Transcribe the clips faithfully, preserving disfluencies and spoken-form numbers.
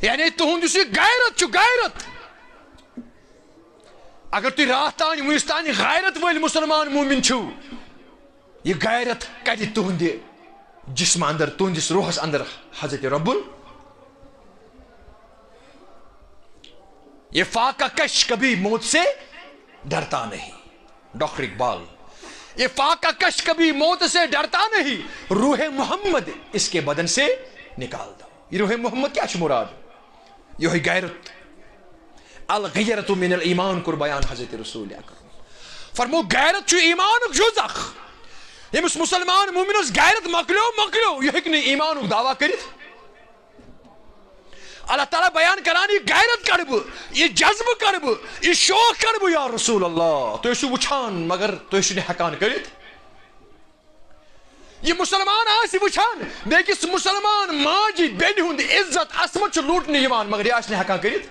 یعنی تُہُنٛد یُس یہِ غیرت چھُ، غیرت، اگر تُہۍ راتھ تانۍ وُنِس تانۍ غیرت وٲلۍ مُسلمان مومِن چھِو، یہِ غیرت کَرِ تُہٕنٛدِ جسمہٕ اندر، تُہٕنٛدِس روحس اندر حضرت ربُل۔ یہ فاقہ کش کبھی موت سے ڈرتا نہیں۔ ڈاکٹر اقبال، یہ فاقہ کش کبھی موت سے ڈرتا نہیں، روح محمد اس کے بدن سے نکال دو۔ یہ روح محمد کیا چھُ مراد؟ یہوے غیرت۔ الغیرت من الایمان کوٚر بیان حضرت رسول اکرم۔ فرمو، غیرت چھُ ایمانُک جُز اکھ۔ ییٚمِس مسلمان مومنس غیرت مۄکلیو، مۄکلیو، یہِ ہیٚکہِ نہٕ ایمانُک دعویٰ کٔرِتھ۔ اللہ تعالیٰ بیان کران، یہِ غیرت کڑٕ بہٕ، یہِ جذبہٕ کڑٕ بہٕ، یہِ شوق کڑٕ بہٕ، یا رسول اللہ۔ تُہۍ ٲسِو وٕچھان، مگر تُہۍ ٲسِو نہٕ ہٮ۪کان کٔرِتھ۔ یہِ مسلمان آسہِ وٕچھان، بیٚکِس مسلمان ماجہِ بیٚنہِ ہُنٛد عزت عصمت چھُ لوٗٹنہٕ یِوان، مگر یہِ آسہِ نہٕ ہٮ۪کان کٔرِتھ۔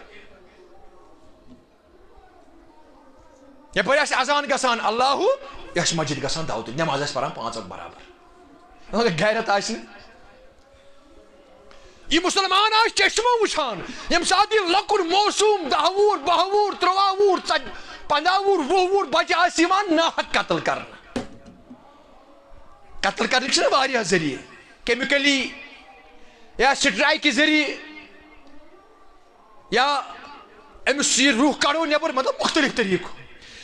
یپٲرۍ آسہِ اذان گژھان، اللہ، یہِ آسہِ مسجد گژھان، دعوت، نماز آسہِ پران پانٛژھ وقت برابر۔ مگر غیرت آسہِ نہٕ۔ یہِ مسلمان آسہِ چشمو وٕچھان، ییٚمہِ ساتہٕ یہِ لۄکُٹ معصوم دَہ وُہُر، بَہہ وُہُر، تُرٛواہ وُہُر، ژَت-، پنٛداہ وُہُر، وُہ وُہُر بَچہِ آسہِ یِوان ناحق قتل کرنہٕ۔ قتل کرنٕکۍ چھِنہ واریاہ ذٔریعہٕ، کیمکلی یا سٹرائیکہِ ذٔریعہٕ، یا أمِس یہِ روح کڑو نٮ۪بر، مطلب مختلف طریقہٕ۔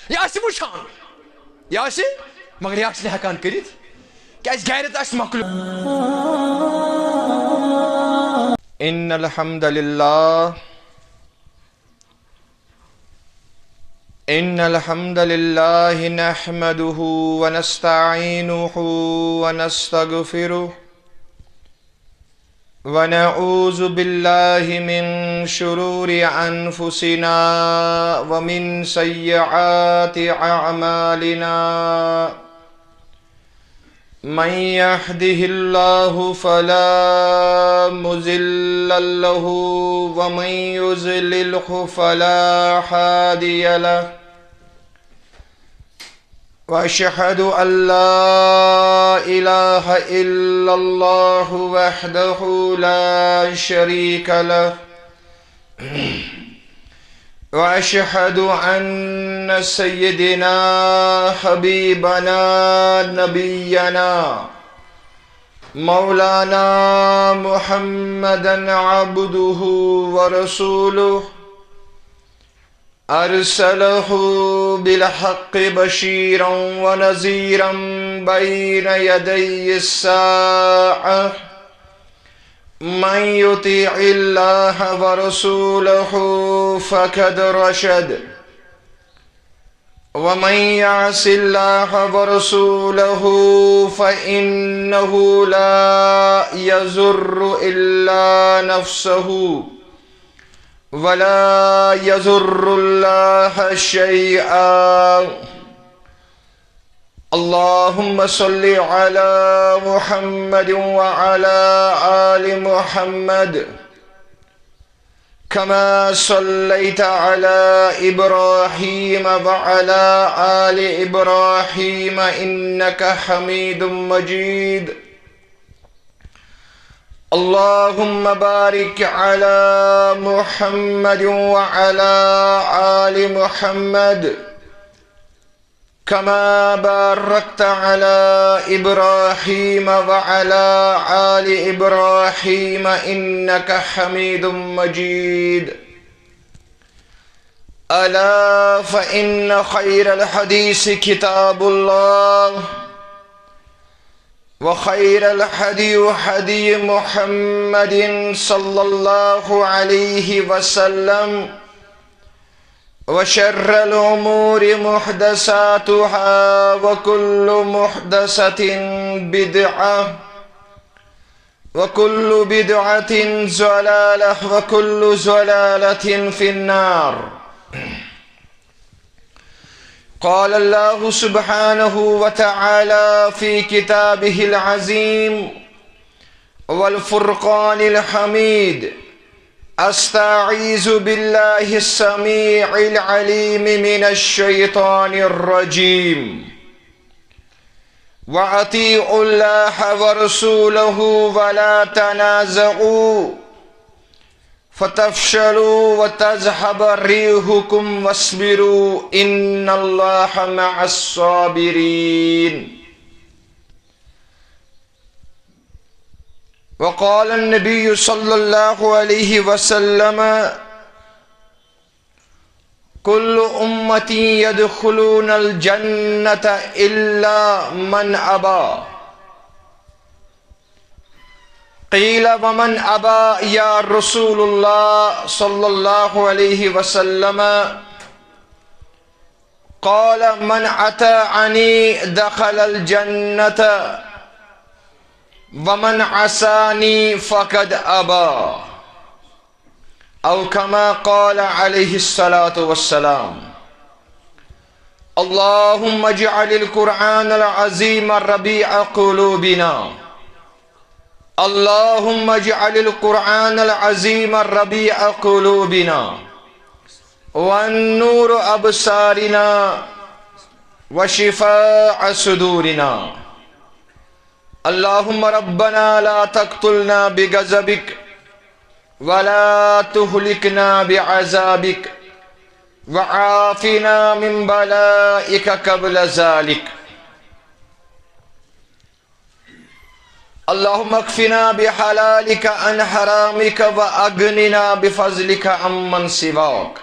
یہِ آسہِ وٕچھان، یہِ آسہِ، مگر یہِ آسہِ نہٕ ہٮ۪کان کٔرِتھ، کیازِ غیرت آسہِ مۄکلیو۔ إن الحمد لله، إن الحمد لله نحمده ونستعينه ونستغفره، ونعوذ بالله من شرور أنفسنا ومن سيئات أعمالنا. من يهده الله فلا مضل له، ومن يضلله فلا هادي له. وأشهد أن لا إله إلا الله وحده لا شريك له، وأشهد أن سيدنا حبيبنا نبينا مولانا محمدا عبده ورسوله، أرسله بالحق بشيرا ونذيرا بين يدي الساعة. من يطع الله ورسوله فقد رشد، ومن يعص الله ورسوله فإنه لا يضر إلا نفسه ولا يضر الله شيئا. اللهم صل على محمد وعلى آل محمد كما صليت على إبراهيم وعلى آل إبراهيم إنك حميد مجيد. اللهم بارك على محمد وعلى آل محمد كما باركت على إبراهيم وعلى آل إبراهيم إنك حميد مجيد. ألا فإن خير الحديث كتاب الله، وخير الهدي هدي محمد صلى الله عليه وسلم، وشر الأمور محدثاتها، وكل محدثة بدعة، وكل بدعة ضلالة، وكل ضلالة في النار. قال الله سبحانه وتعالى في كتابه العظيم والفرقان الحميد: أستعيذ بالله السميع العليم من الشيطان الرجيم. وأطيعوا الله ورسوله ولا تنازعوا فتفشلوا وتذهب ريحكم واصبروا إن الله مع الصابرين. وقال النبي صلى الله عليه وسلم: كل أمتي يدخلون الجنة إلا من أبى. قيل: ومن أبى يا رسول الله صلى الله عليه وسلم؟ قال: من أطاعني دخل الجنة، ومن عصاني فقد أبى. أو كما قال عليه الصلاة والسلام. اللهم اجعل القرآن العظيم ربيع قلوبنا. اللهم اجعل القرآن العظيم ربيع قلوبنا، والنور أبصارنا، وشفاء صدورنا. اللهم ربنا لا تقتلنا بغضبك، ولا تهلكنا بعذابك، وعافنا من بلائك قبل ذلك. اللهم اكفنا بحلالك عن حرامك وأغننا بفضلك عمن سواك.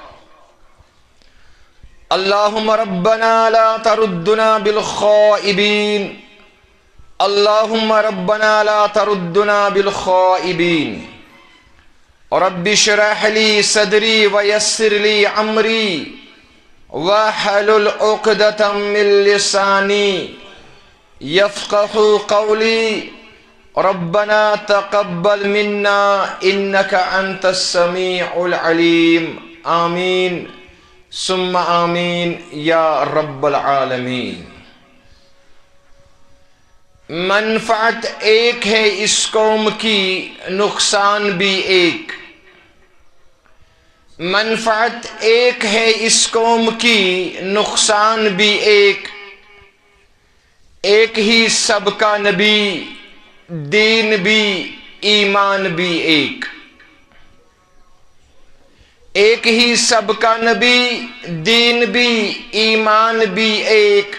اللهم ربنا لا تردنا بالخائبين. اللهم ربنا لا تردنا بالخائبين. رب اشرح لي صدري ويسر لي أمري واحلل عقدة من لساني يفقهوا قولي. ربنا تقبل منا إنك أنت السميع العليم. آمين ثم آمين يا رب العالمين. منفعت ایک ہے اس قوم کی، نقصان بھی ایک۔ منفعت ایک ہے اس قوم کی، نقصان بھی ایک۔ ایک ہی سب کا نبی، دین بھی، ایمان بھی ایک۔ ایک ہی سب کا نبی، دین بھی، ایمان بھی ایک۔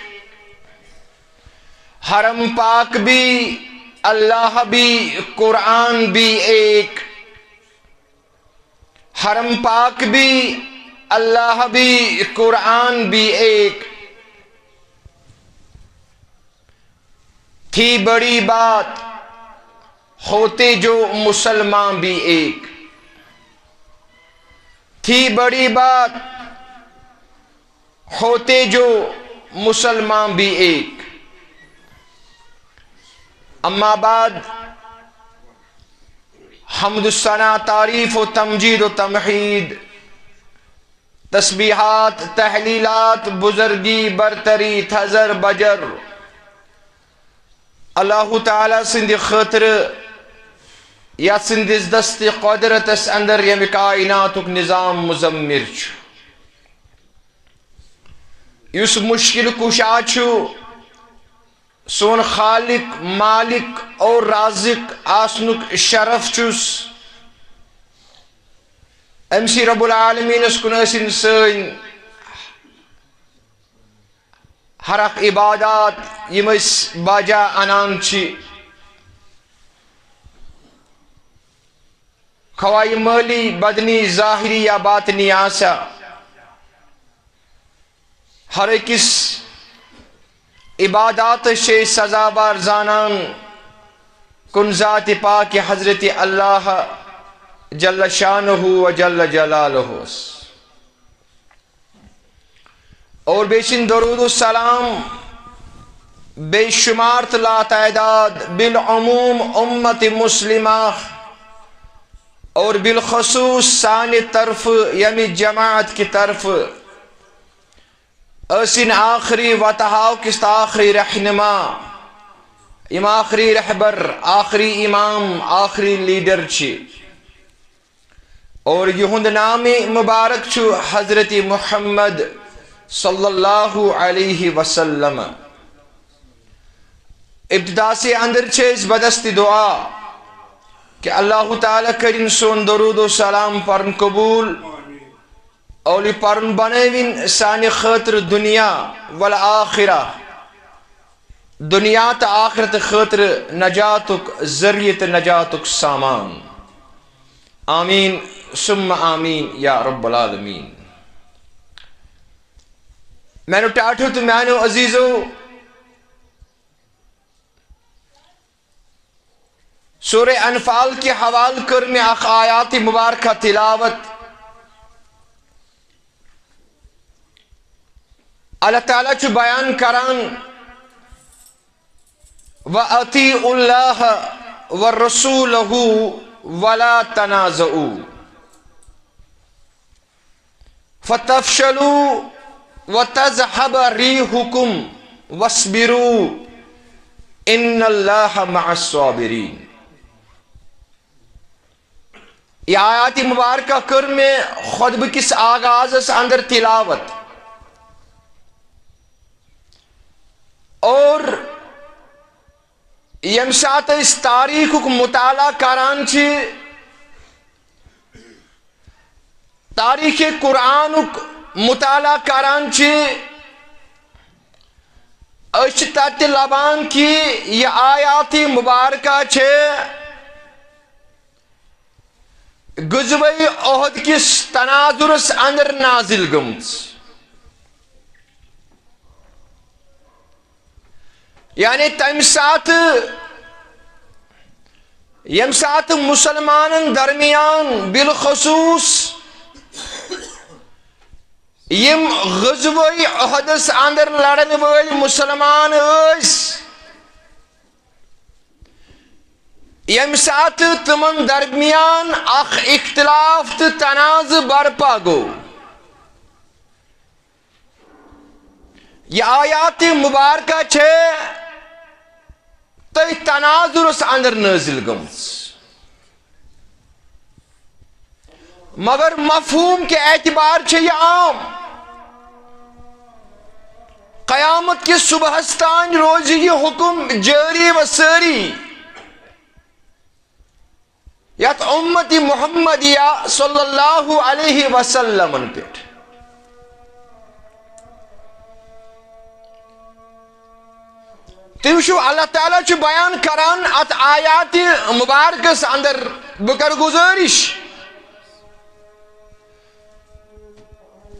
حرم پاک بھی، اللہ بھی، قرآن بھی ایک۔ حرم پاک بھی، اللہ بھی، قرآن بھی ایک۔ تھی بڑی بات، ہوتے جو مسلمان بھی ایک۔ تھی بڑی بات، ہوتے جو مسلمان بھی ایک۔ اما بعد، حمد و ثنا، تعریف و تمجید و تمحید، تسبیحات، تحلیلات، بزرگی، برتری، تھزر، بجر، اللہ تعالیٰ سٕنٛدِ خٲطرٕ، یَتھ سٕنٛدِس دستِ قۄدرتس اندر ییٚمہِ کائناتُک نظام مزمر چھُ، یُس مشکل کشا چھُ، سون خالق، مالک اور رازق آسنُک شرف چھُس أمۍ سٕے رب العالمینس کُن ٲسِن سٲنۍ ہر اکھ عبادات یِم أسۍ باجا انان چھِ، خواہ یہِ مٲلی، بدنی، ظاہری یا باطنی آسہ، ہر أکِس عباداتس چھِ أسۍ سزاوار زانان کُن ذاتِ پاکِ حضرتِ اللہ جل شانہ و جل جلالہس۔ اور بیٚیہِ چھِن درود و سلام بے شمار تہٕ لاتعداد بالعموم امت مسلمہ اور بالخصوص سانہِ طرفہٕ، ییٚمہِ جماعت کہِ طرفہٕ ٲسِن آخری وتہٕ ہاوکِس تہٕ آخری رہنما، یِم آخری رہبر، آخری امام، آخری لیڈر چھِ۔ اور یِہُنٛد نامِ مبارک چھُ حضرتِ محمد صلی اللہ علیہ وسلم۔ ابتدا سے اندر چھِ أسۍ بدستِ دعا کہ اللہ تعالیٰ کٔرِن سون درود و سلام پرن قبول۔ اور یہِ پرن بنٲوِن سانہِ خٲطرٕ دنیا والآخرہ، دنیا تہٕ آخرت خٲطرٕ نجاتُک ذریعہ تہٕ نجاتُک سامان۔ آمین ثم آمین یا رب العالمین۔ میانیو ٹاٹھیو تہٕ میانیو عزیزو، سورہ انفال کہِ حوالہٕ کٔر مےٚ اکھ آیات مبارکہ تلاوت۔ اللہ تعالیٰ چھُ بیان کران، وَأَطِيعُوا اللَّهَ وَرَسُولَهُ وَلَا تَنَازَعُوا فَتَفْشَلُوا وَتَذْهَبَ رِيحُكُمْ وَاصْبِرُوا إِنَّ اللَّهَ مَعَ الصَّابِرِينَ۔ یہ آیات مبارکہ کٔر مےٚ خطبہٕ کِس آغازس اندر تلاوت۔ اور ییٚمہِ ساتہٕ أسۍ تاریخُک مطالعہ کران چھِ، تاریخ قرآنُک مطالعہ کران چھِ، أسۍ چھِ تتہِ لبان کہِ یہِ آیات مبارکہ چھِ غزوہ احد کِس تناظرس اندر نازل گٔمٕژ۔ یعنی تمہِ ساتہٕ، ییٚمہِ ساتہٕ مسلمانن درمیان، بالخصوص یِم غزوہ احدس اندر لڑن وٲلۍ مسلمان ٲسۍ، ییٚمہِ ساتہٕ تِمن درمیان اکھ اختلاف تہٕ تنازٕ برپا گوٚو، یہِ آیات مبارکہ چھے تٔتھۍ تناظرس اندر نازل گٔمٕژ۔ مگر مفہوم کہِ اعتبار چھے یہِ عام۔ قیامت کِس صبحس تام روزِ یہِ حکم جٲری و سٲری یتھ امت محمدیہ صلی اللہ علیہ وسلمن پٮ۪ٹھ۔ تُہۍ وٕچھِو، اللہ تعالیٰ چھُ بیان کران اتھ آیات مبارکس اندر، بہٕ کرٕ گزٲرِش،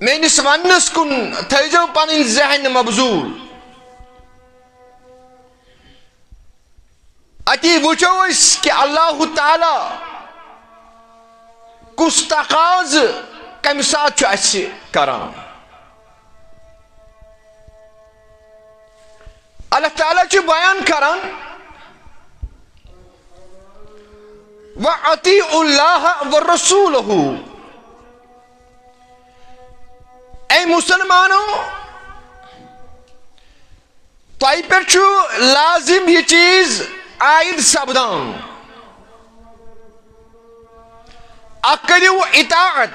میٲنِس وننس کُن تھٲیزیو پنٕنۍ ذہن مبذول۔ اتی وٕچھو أسۍ کہِ اللہ تعالیٰ کُس تقاضہٕ کمہِ ساتہٕ چھُ اَسہِ کران۔ اللہ تعالیٰ چھُ بیان کران، وَأَطِیعُوا اللَّهَ وَرَسُولَهُ۔ اے مسلمانو، تۄہہِ پٮ۪ٹھ چھُ لازم یہِ چیٖز عائد سپدان۔ اکھ کٔرِو اطاعت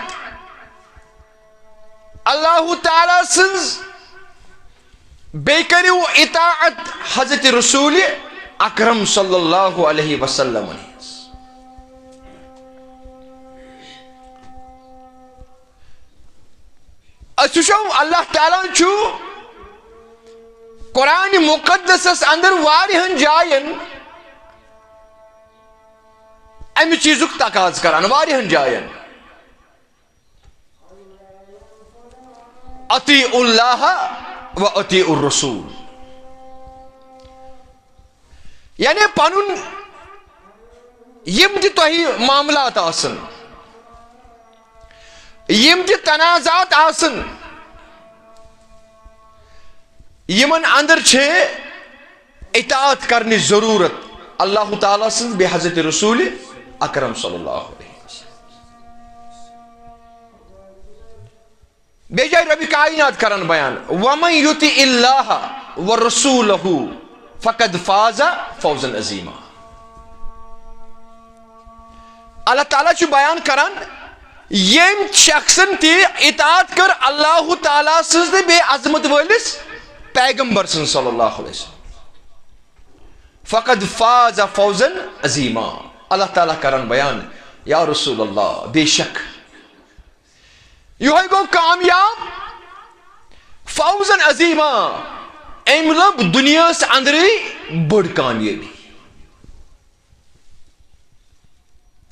اللہ تعالیٰ سٕنٛز، بیٚیہِ کٔرِو اطاعت حضرت رسول اکرم صلی اللہ علیہ وسلم ہٕنٛز۔ أسۍ وٕچھو، اللہ تعالیٰ چھُ قرآن مقدسس اندر واریاہن جاین امہِ چیٖزُک تقاضہٕ کران، واریاہن جاین۔ اطیعوا اللہ و اطیعوا الرسول، یعنی پنُن یِم تہِ تۄہہِ معاملات آسن، یِم تہِ تنازعات آسن، یِمن اندر چھِ اطاعت کرنٕچ ضرورت اللہ تعالیٰ سٕنٛز بیٚیہِ حضرت رسول اکرم صلی اللہ علیہ وسلم۔ بیٚیہِ جایہِ رۄبِ کائنات کران بیان، وَمَن یُطِعِ اللَّهَ وَرَسُولَهُ فَقَدْ فَازَ فَوْزًا عَظِیمًا۔ اللہ تعالیٰ چھُ بیان کران، ییٚمۍ شخصن تہِ اطاعت کٔر اللہ تعالیٰ سٕنٛز تہٕ بیٚیہِ عظمت وٲلِس پیغمبر سٕنٛز صلی اللہ علیہ وسلم، فَقَدْ فَازَ فَوْزًا عَظِیمًا۔ اللہ تعالیٰ کران بیان، یا رسول اللہ، بے شک یہوے گوٚو کامیاب، فوزن عظیما، أمۍ لٔب دُنیاہس اندرٕے بٔڑ کامیٲبی۔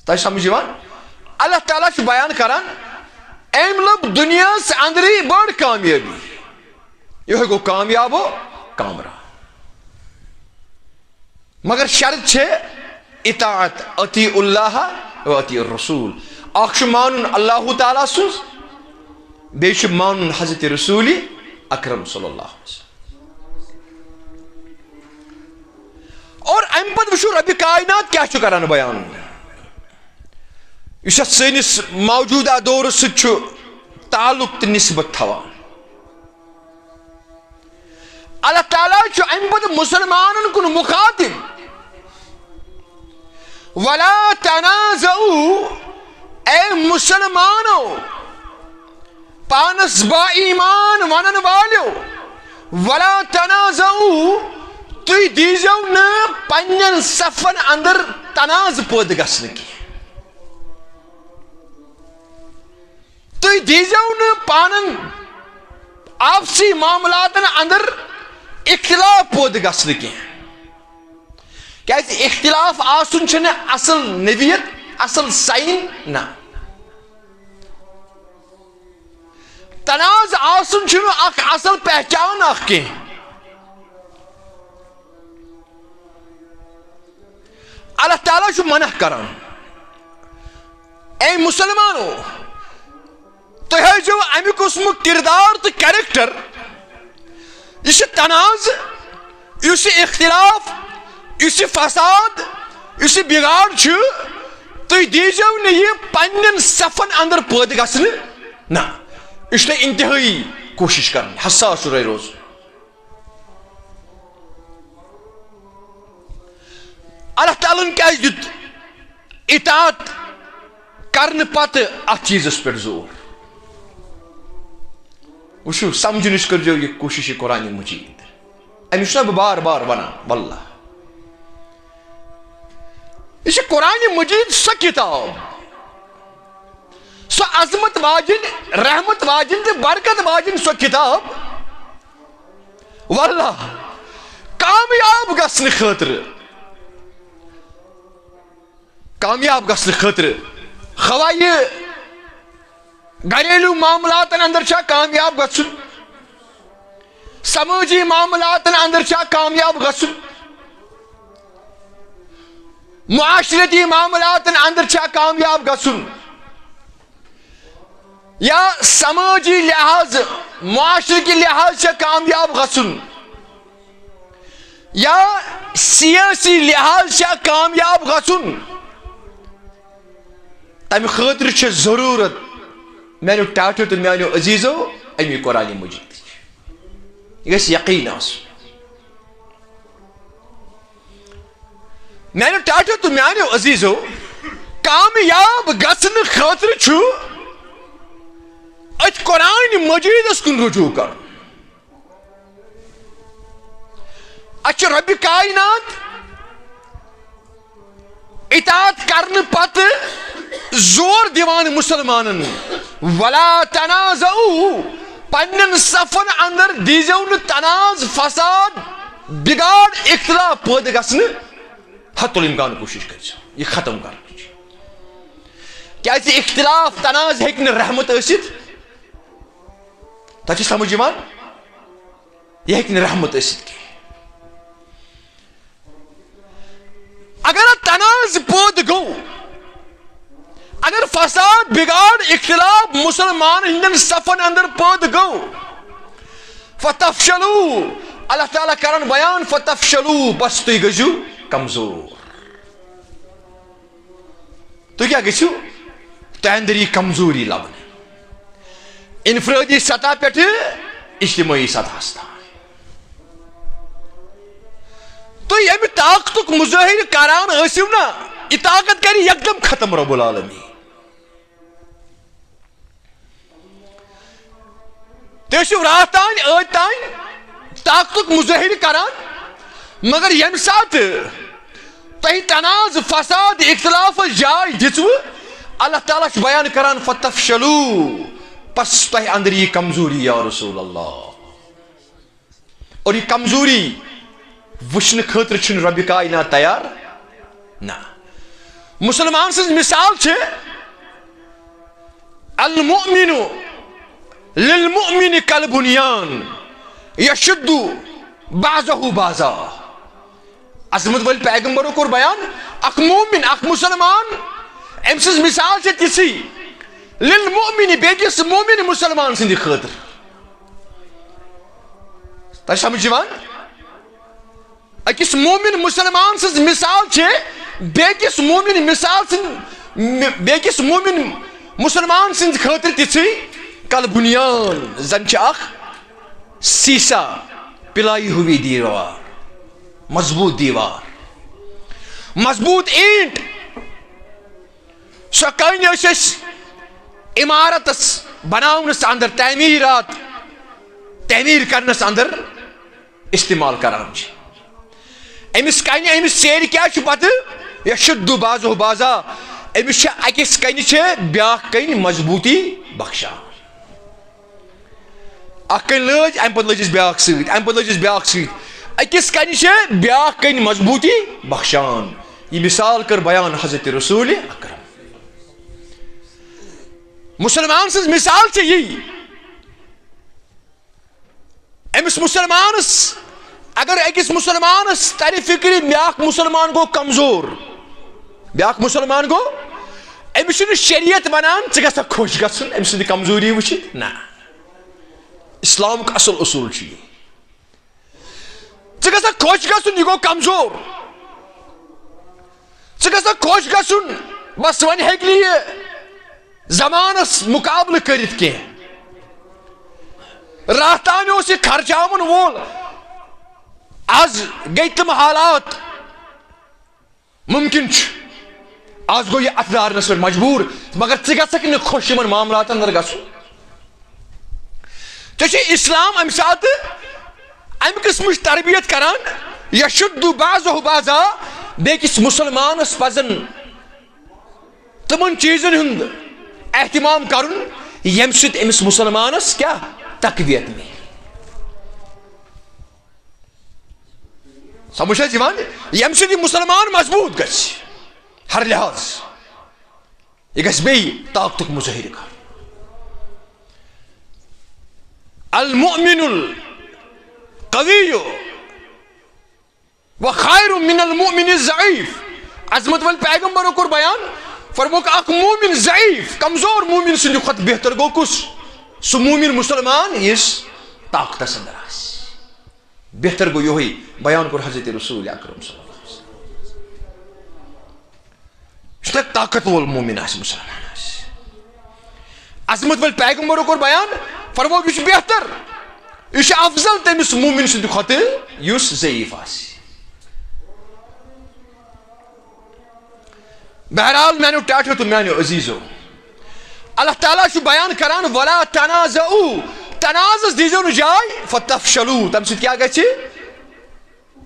تۄہہِ سمجھ یِوان؟ اللہ تعالیٰ چھُ بیان کران، أمۍ لٔب دُنیاہس اندرٕے بٔڑ کامیٲبی۔ یہوے گوٚو کامیاب و کامران۔ مگر شرط چھے اطاعت، اطیعوا اللہ و اطیعوا الرسول۔ اکھ چھُ مانُن اللہ تعالیٰ سُنٛد، بیٚیہِ چھُ مانُن حضرت رسول اکرم صلی اللہ علیہ وسلم۔ اور امہِ پتہٕ وٕچھو ربِ کائنات کیٛاہ چھُ کران بیان، یُس یتھ سٲنِس موجودہ دورس سۭتۍ چھُ تعلق تہٕ نسبت تھاوان۔ اللہ تعالیٰ چھُ امہِ پتہٕ مسلمانن کُن مخاطب، ولا تنازعوا، اے مسلمانو، پانس با ایمان ونن والیو، ولا تنازعوا، تُہۍ دیٖزیو نہٕ پننٮ۪ن صفن اندر تنازٕ پٲدٕ گژھنہٕ کینٛہہ۔ تُہۍ دیٖزیو نہٕ پانن آپسی معاملاتن اندر اختلاف پٲدٕ گژھنہٕ کینٛہہ۔ کیازِ اختلاف آسُن چھُنہٕ اصل نوعیت، اصل سائن نہ۔ تنازٕ آسُن چھُنہٕ اکھ اصل پہچان اکھ کینٛہہ۔ اللہ تعالیٰ چھُ منع کران، اے مسلمانو، تُہۍ ہٲیزیو اَمہِ قٕسمُک کردار تہٕ character۔ یہِ چھُ تنازٕ، یُس یہِ اختلاف، یُس یہِ فساد، یُس یہِ بگاڑ چھُ، تُہۍ دیٖزیو نہٕ یہِ پننٮ۪ن صفن اندر پٲدٕ گژھنہٕ۔ نہ، یہِ چھُ تۄہہِ انتہٲئی کوٗشش کرٕنۍ، حساس چھُ تۄہہِ روزُن۔ اللہ تعالیٰ ہن کیازِ دیُت اطاعت کرنہٕ پتہٕ اتھ چیٖزس پٮ۪ٹھ زور؟ وٕچھِو، سمجھنٕچ کٔرزیو یہِ کوٗشش، یہِ قرآن مجید۔ أمِس چھُسا بہٕ بار بار ونان، واللہ، یہِ چھِ قرآن مجید سۄ کتاب، سۄ عظمت واجِنۍ، رحمت واجِنۍ تہٕ برکت واجِنۍ سۄ کتاب، واللہ، کامیاب گژھنہٕ خٲطرٕ، کامیاب گژھنہٕ خٲطرٕ، خواہ یہِ گھریلو معاملاتن اندر چھا کامیاب گژھُن، سمٲجی معاملاتن اندر چھا کامیاب گژھُن، معاشرتی معاملاتن اندر چھا کامیاب گژھُن، یا سمٲجی لحاظ، معاشرٕ کہِ لحاظ چھا کامیاب گژھُن، یا سیٲسی لحاظ چھا کامیاب گژھُن، تمہِ خٲطرٕ چھِ ضروٗرت، میانیو ٹاٹھیو تہٕ میانیو عزیزو، امی قرآن مجیدٕچ۔ یہِ گژھِ یقین آسُن۔ میانیو ٹاٹھیو تہٕ میانیو عزیزو، کامیاب گژھنہٕ خٲطرٕ چھُ أتھۍ قرآن مجیدس کُن رجوع کرُن۔ اَتھ چھُ رۄبِ کائنات اطاعت کرنہٕ پتہٕ زور دِوان مسلمانن، ولا تنازعوا، پننٮ۪ن صفن اندر دیٖزیو نہٕ تنازٕ، فساد، بگاڑ، اختلاف پٲدٕ گژھنہٕ۔ حتی الامکان کوٗشش کٔرزیو یہِ ختم کرنٕچ، کیازِ اختلاف، تنازٕ ہیٚکہِ نہٕ رحمت ٲسِتھ۔ تۄہہِ چھِ سمجھ یِوان؟ یہِ ہیٚکہِ نہٕ رحمت ٲسِتھ کینٛہہ۔ اگر تنازٕ پٲدٕ گوٚو، اگر فساد، بگاڑ، اختلاف مسلمان ہٕنٛدٮ۪ن صفن اندر پٲدٕ گوٚو، فتفشلوا، اللہ تعالیٰ کران بیان، فتفشلوا، بس تُہۍ گٔژھِو کمزور۔ تُہۍ کیٛاہ گٔژھِو؟ تۄہہِ اندر یی کمزوری لبنہٕ، انفرٲدی سطح پٮ۪ٹھٕ اجتمٲعی سطحس تام۔ تُہۍ ییٚمہِ طاقتُک مظٲہرٕ کران ٲسِو نا، یہِ طاقت کرِ یکدم ختم رب العالمین۔ تُہۍ ٲسِو راتھ تام، ٲدۍ تام طاقتُک مظٲہرٕ کران، مگر ییٚمہِ ساتہٕ تۄہہِ تنازٕ، فساد، اختلافس جاے دِژوٕ، اللہ تعالیٰ چھُ بیان کران، "فتفشلوا"، پس تۄہہِ اندر یی کمزوری، یا رسول اللہ۔ اور یہِ کمزوری وٕچھنہٕ خٲطرٕ چھُنہٕ رۄبِ کائنات تیار۔ نہ۔ مسلمان سٕنٛز مثال چھِ، "المؤمن للمؤمن كالبنيان يشد بعضه بعضا"۔ عظمت وٲلۍ پیغمبرو کوٚر بیان، اکھ مومن، اکھ مسلمان، أمۍ سٕنٛز مثال چھِ تِژھٕے، للمؤمن، بیٚکِس مومن مسلمان سٕنٛدِ خٲطرٕ۔ تۄہہِ سمجھ یِوان؟ أکِس مومن مسلمان سٕنٛز مثال چھِ بیٚکِس مومن مثال سٕنٛد، بیٚکِس مومن مسلمان سٕنٛدِ خٲطرٕ تِژھٕے، کل بنیان، زن چھِ اکھ سیسا، پلائی ہوئی دیوار، مضبوط دیوار، مضبوط اینٹ۔ سۄ کٔنۍ ٲسۍ أسۍ عمارتس بناونس اندر، تعمیرات، تعمیر کرنس اندر استعمال کران چھِ۔ أمِس کنہِ، أمِس سیرِ کیٛاہ چھُ پتہٕ؟ یشد بعضہ بعضا، أمِس چھِ اکِس کنہِ چھِ بیٛاکھ کنہِ مضبوٗطی بخشان۔ اکھ کنہِ لٲج، امہِ پتہٕ لٔجِس بیٛاکھ سۭتۍ، امہِ پتہٕ لٔجِس بیٛاکھ سۭتۍ۔ أکِس کنہِ چھِ بیٛاکھ کنہِ مضبوٗطی بخشان۔ یہِ مثال کٔر بیان حضرت رسول اکرم۔ مسلمان سٕنٛز مثال چھِ یی۔ أمِس مسلمانس، اگر أکِس مسلمانس ترِ فکرِ، بیٛاکھ مسلمان گوٚو کمزور، بیٛاکھ مسلمان گوٚو، أمِس چھُنہٕ شریعت ونان ژٕ گژھکھ خۄش گژھُن أمۍ سٕنٛدِ کمزوری وٕچھِتھ۔ نہ، اسلامُک اصل اصوٗل چھُ یہِ، ژٕ گژھکھ خۄش گژھُن، یہِ گوٚو کمزور۔ ژٕ گژھکھ خۄش گژھُن، بس وۄنۍ ہیٚکہِ نہٕ یہِ زمانس مقابلہٕ کٔرِتھ کینٛہہ۔ راتھ تام اوس یہِ خرچاوُن وول، از گٔے تِم حالات، ممکن چھُ از گوٚو یہِ اتھٕ دارنس پٮ۪ٹھ مجبوٗر، مگر ژٕ گژھکھ نہٕ خۄش یِمن معاملاتن اندر گژھُن۔ ژےٚ چھُ اسلام امہِ ساتہٕ امہِ قٕسمٕچ تربیت کران، یشد بعضہ بعضا، بیٚکِس مسلمانس پزن تِمن چیٖزن ہُنٛد اہتمام کرُن، ییٚمہِ سۭتۍ أمِس مسلمانس کیٛاہ تقویت میلہِ۔ سمجھ چھا یِوان؟ ییٚمہِ سۭتۍ یہِ مسلمان مضبوٗط گژھِ ہر لحاظ، یہِ گژھِ بیٚیہِ طاقتُک مظٲہرٕ کرُن۔ المؤمن القوی و خیر من المؤمن الضعیف۔ عظمت وٲلۍ پیغمبرو کوٚر بیان، فرمووُکھ، اکھ مومن ضعیف، کمزور مومن سٕنٛدِ کھۄتہٕ بہتر گوٚو کُس؟ سُہ مومن مسلمان یُس طاقتس اندر آسہِ۔ بہتر گوٚو یِہوٚے بیان کوٚر حضرت رسول اکرم صلی اللہ علیہ وسلم۔ یُس نہٕ طاقت وول مومن آسہِ، مسلمان آسہِ۔ عظمت وٲلۍ پیغمبرو کوٚر بیان، فرموو، یہِ چھُ بہتر، یہِ چھُ افضل تٔمِس مومن سٕنٛدِ کھۄتہٕ یُس ضعیف آسہِ۔ بہرحال، میانیو ٹاٹھیو تہٕ میانیو عزیزو، اللہ تعالیٰ چھُ بیان کران، "ولا تنازعوا"، تنازعس دیٖزیو نہٕ جاے، "فتفشلوا"، تَمہِ سۭتۍ کیٛاہ گژھِ؟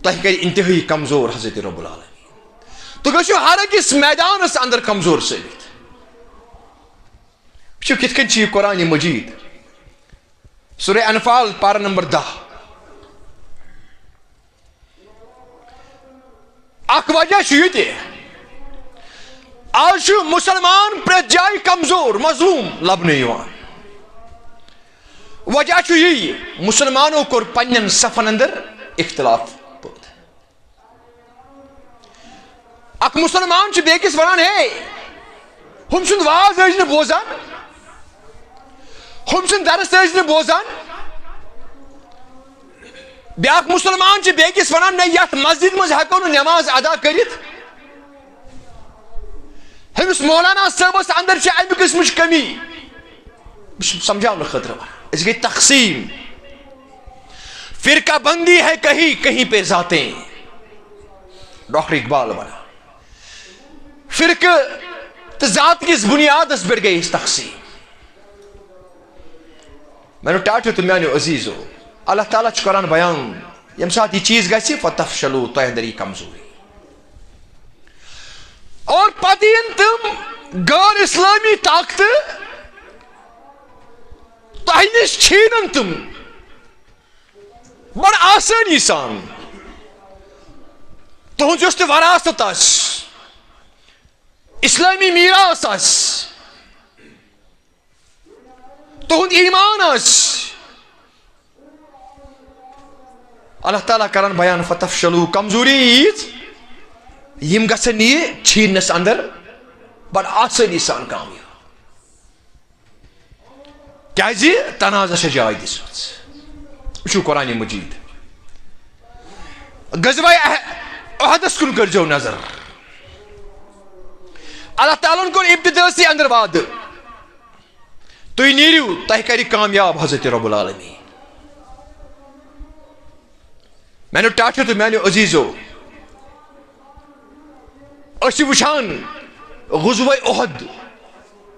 تۄہہِ کرِ انتہٲئی کمزور حضرت رب العالمین۔ تُہۍ گٔژھِو ہر أکِس میدانس اندر کمزور ثٲبت۔ وٕچھِو کِتھ کٔنۍ چھِ یہِ قرآن مجید، سورہ انفال، پارہ نمبر دَہ۔ اکھ وجہ چھُ یہِ تہِ، آز چھُ مسلمان پرٛٮ۪تھ جایہِ کمزور، مظلوم لبنہٕ یِوان۔ وجہ چھُ یی، مسلمانو کوٚر پننٮ۪ن صفن اندر اختلاف پٲدٕ۔ اکھ مسلمان چھُ بیٚکِس ونان، "ہے، ہُم سُنٛد واز ٲسۍ نہٕ بوزان، ہُم سُنٛد درس ٲسۍ نہٕ بوزان۔" بیٛاکھ مسلمان چھُ بیٚکِس ونان، "نہ، یتھ مسجد منٛز ہٮ۪کو نہٕ نماز ادا کٔرِتھ۔ ہُمِس مولانا صٲبس اندر چھِ امہِ قٕسمٕچ کمی۔" بہٕ چھُس سمجھاونہٕ خٲطرٕ ونان، أسۍ گٔے تقسیٖم۔ فرقہ بندی ہے کہیں کہیں پہ ذاتیں۔ ڈاکٹر اقبال ونان، فرقہٕ تہٕ ذات کِس بنیادس پٮ۪ٹھ گٔے أسۍ تقسیٖم۔ میانیو ٹاٹھیو تہٕ میانیو عزیزو، اللہ تعالیٰ چھُ کران بیان، ییٚمہِ ساتہٕ یہِ چیٖز گژھِ، "فتفشلوا"، تۄہہِ اندر یی کمزوری۔ اور پتہٕ یِن تِم غٲر اسلٲمی طاقتہٕ، تۄہہِ نِش چھیٖنن تِم بڑٕ آسٲنی سان۔ تُہنٛز یۄس تہِ وراثت آسہِ، اسلٲمی میراث آسہِ، تُہُنٛد ایمان آسہِ، اللہ تعالیٰ کرن بیان، فتفشلوا، کمزوری ییٖژ، یِم گژھن یہِ چھیٖننس اندر بڑٕ آسٲنی سان کامیاب۔ کیازِ؟ تنازعس چھےٚ جاے دِژمٕژ۔ وٕچھِو قرآن مجید، غزوہ اح-، احدس کُن کٔرزیو نظر۔ اللہ تعالیٰ ہن کوٚر ابتدٲسی اندر وعدٕ، تُہۍ نیٖرِو، تۄہہِ کرِ کامیاب حضرت رب العالمین۔ میانیو ٹاٹھیو تہٕ میانیو عزیزو، أسۍ چھِ وٕچھان غزوہ احد،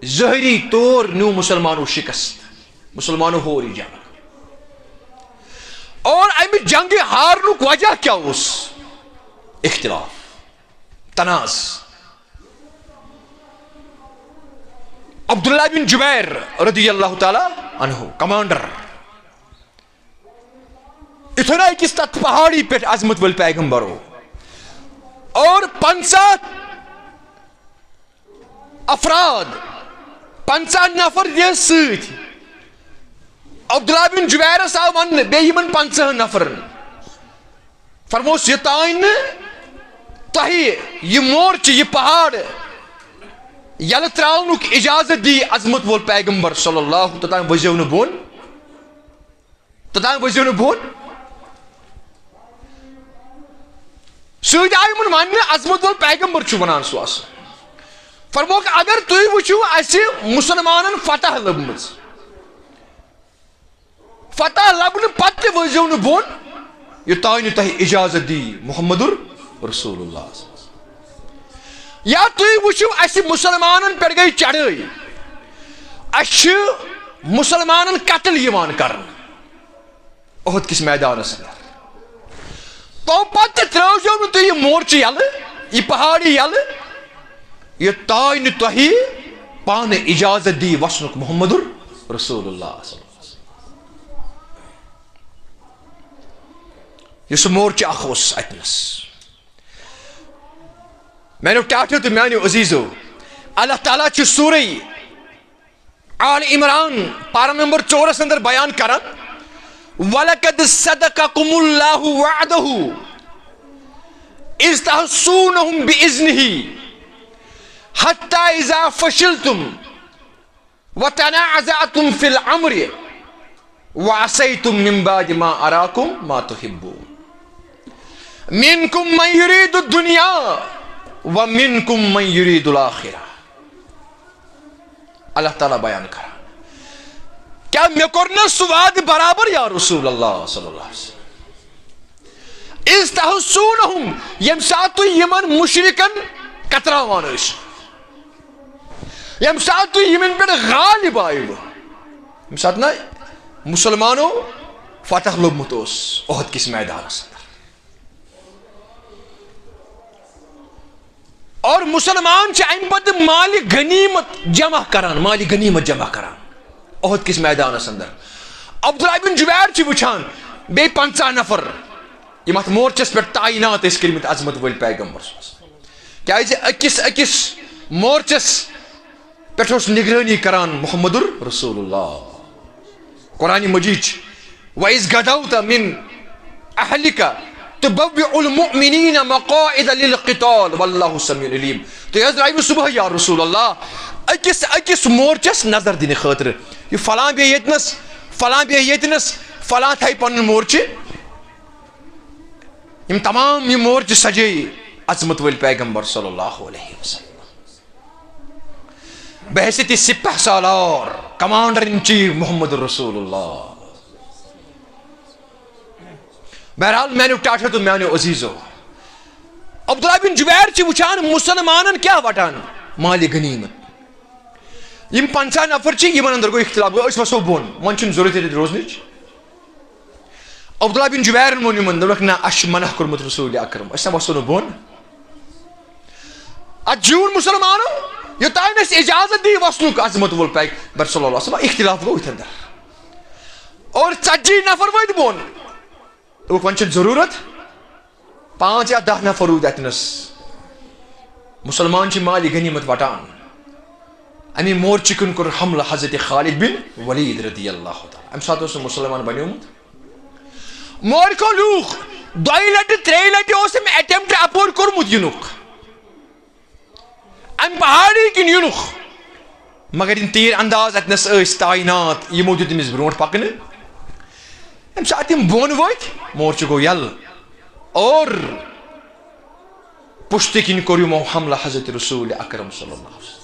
ظٲہری طور نیوٗ مُسلمانو شِکست، مُسلمانو ہور یہِ جنگ۔ اور امہِ جنگہِ ہارنُک وجہ کیٛاہ اوس؟ اختلاف، تنازعہ۔ عبداللہ بن جبیر رضی اللہ تعالیٰ عنہ، کمانڈر، یُتھُے نہ أکِس تتھ پہاڑی پٮ۪ٹھ عظمت وٲلۍ پیغمبرو اور پنژاہ افراد، پنژاہ نفر دِتھ سۭتۍ۔ عبداللہ بن جبیرس آو وننہٕ، بیٚیہِ یِمن پنژاہن نفرن فرموس، یوٚتام نہٕ تۄہہِ یہِ مورچہٕ، یہِ پہاڑ یلہٕ تراونُک اجازت دی عظمت وول پیغمبر صلی اللہ، توٚتام ؤسۍزیو نہٕ بۄن۔ توٚتام ؤسۍزیو نہٕ بۄن۔ سۭتۍ آو یِمن وننہٕ، عظمت وول پیغمبر چھُ ونان سُہ آسان۔ فرموکھ، اگر تُہۍ وٕچھِو اسہِ مُسلمانن فتح لٔبمٕژ، فتح لبنہٕ پتہٕ تہِ ؤسۍزیو نہٕ بۄن، یوٚتام نہٕ تۄہہِ اجازت دی محمد رسول اللہ۔ یا تُہۍ وٕچھِو، اسہِ مُسلمانن پٮ۪ٹھ گٔے چڑھٲے، اسہِ چھِ مُسلمانن قتل یِوان کرنہٕ احد کِس میدانس اندر۔ تو پتہٕ تہِ ترٲوزیو نہٕ تُہۍ یہِ مورچہٕ یلہٕ، یہِ پہاڑی یلہٕ، یوٚتام نہٕ تۄہہِ پانہٕ اجازت دی وسنُک محمد رسول اللہ صلی اللہ علیہ وسلم۔ یُس سُہ مورچہٕ اکھ اوس اتنس۔ میانیو ٹاٹھیو تہٕ میانیو عزیزو، اللہ تعالیٰ چھُ سورہ آل عمران پارہ نمبر ژورس اندر بیان کران، وَلَقَدْ صَدَقَكُمُ اللَّهُ وَعْدَهُ إِذْ تَحُسُّونَهُم بِإِذْنِهِ حَتَّىٰ إِذَا فَشِلْتُمْ وَتَنَازَعْتُمْ فِي الْأَمْرِ وَعَصَيْتُم مِّن بَعْدِ مَا أَرَاكُم مَّا تُحِبُّونَ مِنكُم مَّن يُرِيدُ الدُّنْيَا وَمِنكُم مَّن يُرِيدُ الْآخِرَةَ۔ اللہ تعالیٰ بیان کران، کیا مےٚ کوٚر نہ سُہ وعدٕ برابر یا رسول اللہ صلی اللہ علیہ وسلم؟ اِذْ تَحُسُّونَهُم، ییٚمہِ ساتہٕ تُہۍ یِمن مُشرِکن کتراوان ٲسِو، ییٚمہِ ساتہٕ تُہۍ یِمن پٮ۪ٹھ غالب آیوٕ، ییٚمہِ ساتہٕ نہ مُسلمانو فتح لوٚبمُت اوس احد کِس میدانس اندر۔ اور مُسلمان چھِ اَمہِ پتہٕ مالِ غنیمت جمع کران، مالِ غنیمت جمع کران احد کِس میدانس اندر۔ عبداللہ بن جبیر چھِ وٕچھان، بیٚیہِ پنژاہ نفر یِم اتھ مورچس پٮ۪ٹھ تعینات ٲسۍ کٔرمٕتۍ عظمت وٲلۍ پیغمبر صلی اللہ علیہ وسلم۔ کیازِ أکِس أکِس مورچس پٮ۪ٹھ اوس نگرٲنی کران محمد رسول اللہ۔ قرآن مجید چھِ، وَإِذْ غَدَوْتَ مِنْ أَهْلِكَ تُبَوِّئُ الْمُؤْمِنِينَ مَقَاعِدَ لِلْقِتَالِ وَاللَّهُ سَمِيعٌ عَلِيمٌ۔ تُہۍ حظ درٛایوٕ صُبحٲے یا رسول اللہ أکِس أکِس مورچس نظر دِنہٕ خٲطرٕ، یہِ فلاں بیٚہہِ ییٚتنس، فلاں بیٚہہِ ییٚتنس، فلاں تھایہِ پنُن مورچہٕ۔ یِم تمام یِم مورچہٕ سجٲیہِ عظمت وٲلۍ پیغمبر صلی اللہ علیہ وسلم۔ بحیثیت سپہ سالار، کمانڈر ان چیف محمد رسول اللہ۔ بہرحال، میانیو ٹاٹھیو تہٕ میانیو عزیزو، عبداللہ بن جبیر چھِ وٕچھان مُسلمانن کیٛاہ وٹان مالِ غنیمت۔ یِم پنژاہ نفر چھِ، یِمن اندر گوٚو اختلاف، گوٚو أسۍ وسو بۄن، وۄنۍ چھُنہٕ ضروٗرت ییٚتہِ روزنٕچ۔ عبداللہ بن جبیرن ووٚن یِمن، دوٚپنکھ، نہ، اَسہِ چھُ منع کوٚرمُت رسول اکرم، أسۍ نہ وسو نہٕ بۄن۔ اتھ زیوٗن مسلمانو، یوٚتام نہٕ اَسہِ اجازت دی وسنُک عظمت وول پیغمبر صلی اللہ علیہ وسلم۔ اختلاف گوٚو أتھۍ اندر۔ اور ژتجی نفر وٲتۍ بۄن۔ دوٚپُکھ، وۄنۍ چھِ ضروٗرت پانٛژھ یا دَہ نفر روٗدۍ اتنس۔ مسلمان چھِ مالِ غنیمت وٹان۔ امی مورچہٕ کُن کوٚر حملہٕ حضرت خالد بن ولید رضی اللہ تعالیٰ۔ امہِ ساتہٕ اوس سُہ مسلمان بنیومُت۔ مورکو لوٗکھ، دۄیہِ لٹہِ، ترٛیٚیہِ لٹہِ اوس أمۍ attempt اپور کوٚرمُت یِنُک۔ امہِ پہاڑی کِنۍ یِنُکھ۔ مگر یِم تیٖر انداز اتنس ٲسۍ تعینات، یِمو دیُت أمِس برونٛٹھ پکنہٕ۔ ییٚمہِ ساتہٕ یِم بۄن ؤتھۍ، مورچہٕ گوٚو یلہٕ۔ اور پُشتہٕ کِنۍ کوٚر یِمو حملہٕ حضرت رسول اکرم صلی اللہ علیہ وسلم۔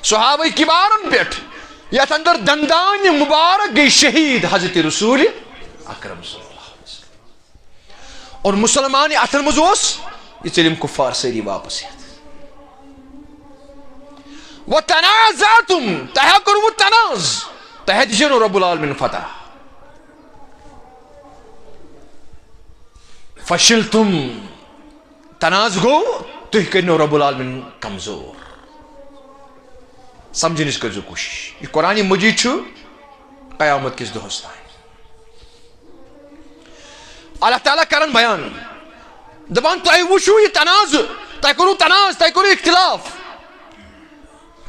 صحابہ کبارن پٮ۪ٹھ، یتھ اندر دندان مبارک گٔے شہید حضرت رسول اکرم صلی اللہ علیہ وسلم۔ اور مسلمان اتھن منٛز اوس، یہِ ژٔلۍ یِم کفار سٲری واپس ہٮ۪تھ۔ وتنازعتم، تۄہہِ کوٚروٕ تناز، تۄہہِ دِژیو نہٕ رب العالمین فتح۔ فشلتم، تناز گوٚو، تُہۍ کٔرنو رب العالمین کمزور۔ سمجھنٕچ کٔرزیو کوٗشش، یہِ قرآن مجید چھُ قیامت کِس دۄہس تام۔ اللہ تعالیٰ کرن بیان، دپان، تۄہہِ وٕچھِو یہِ تنازٕ، تۄہہِ کوٚروٕ تناز، تۄہہِ کوٚروٕ اختلاف،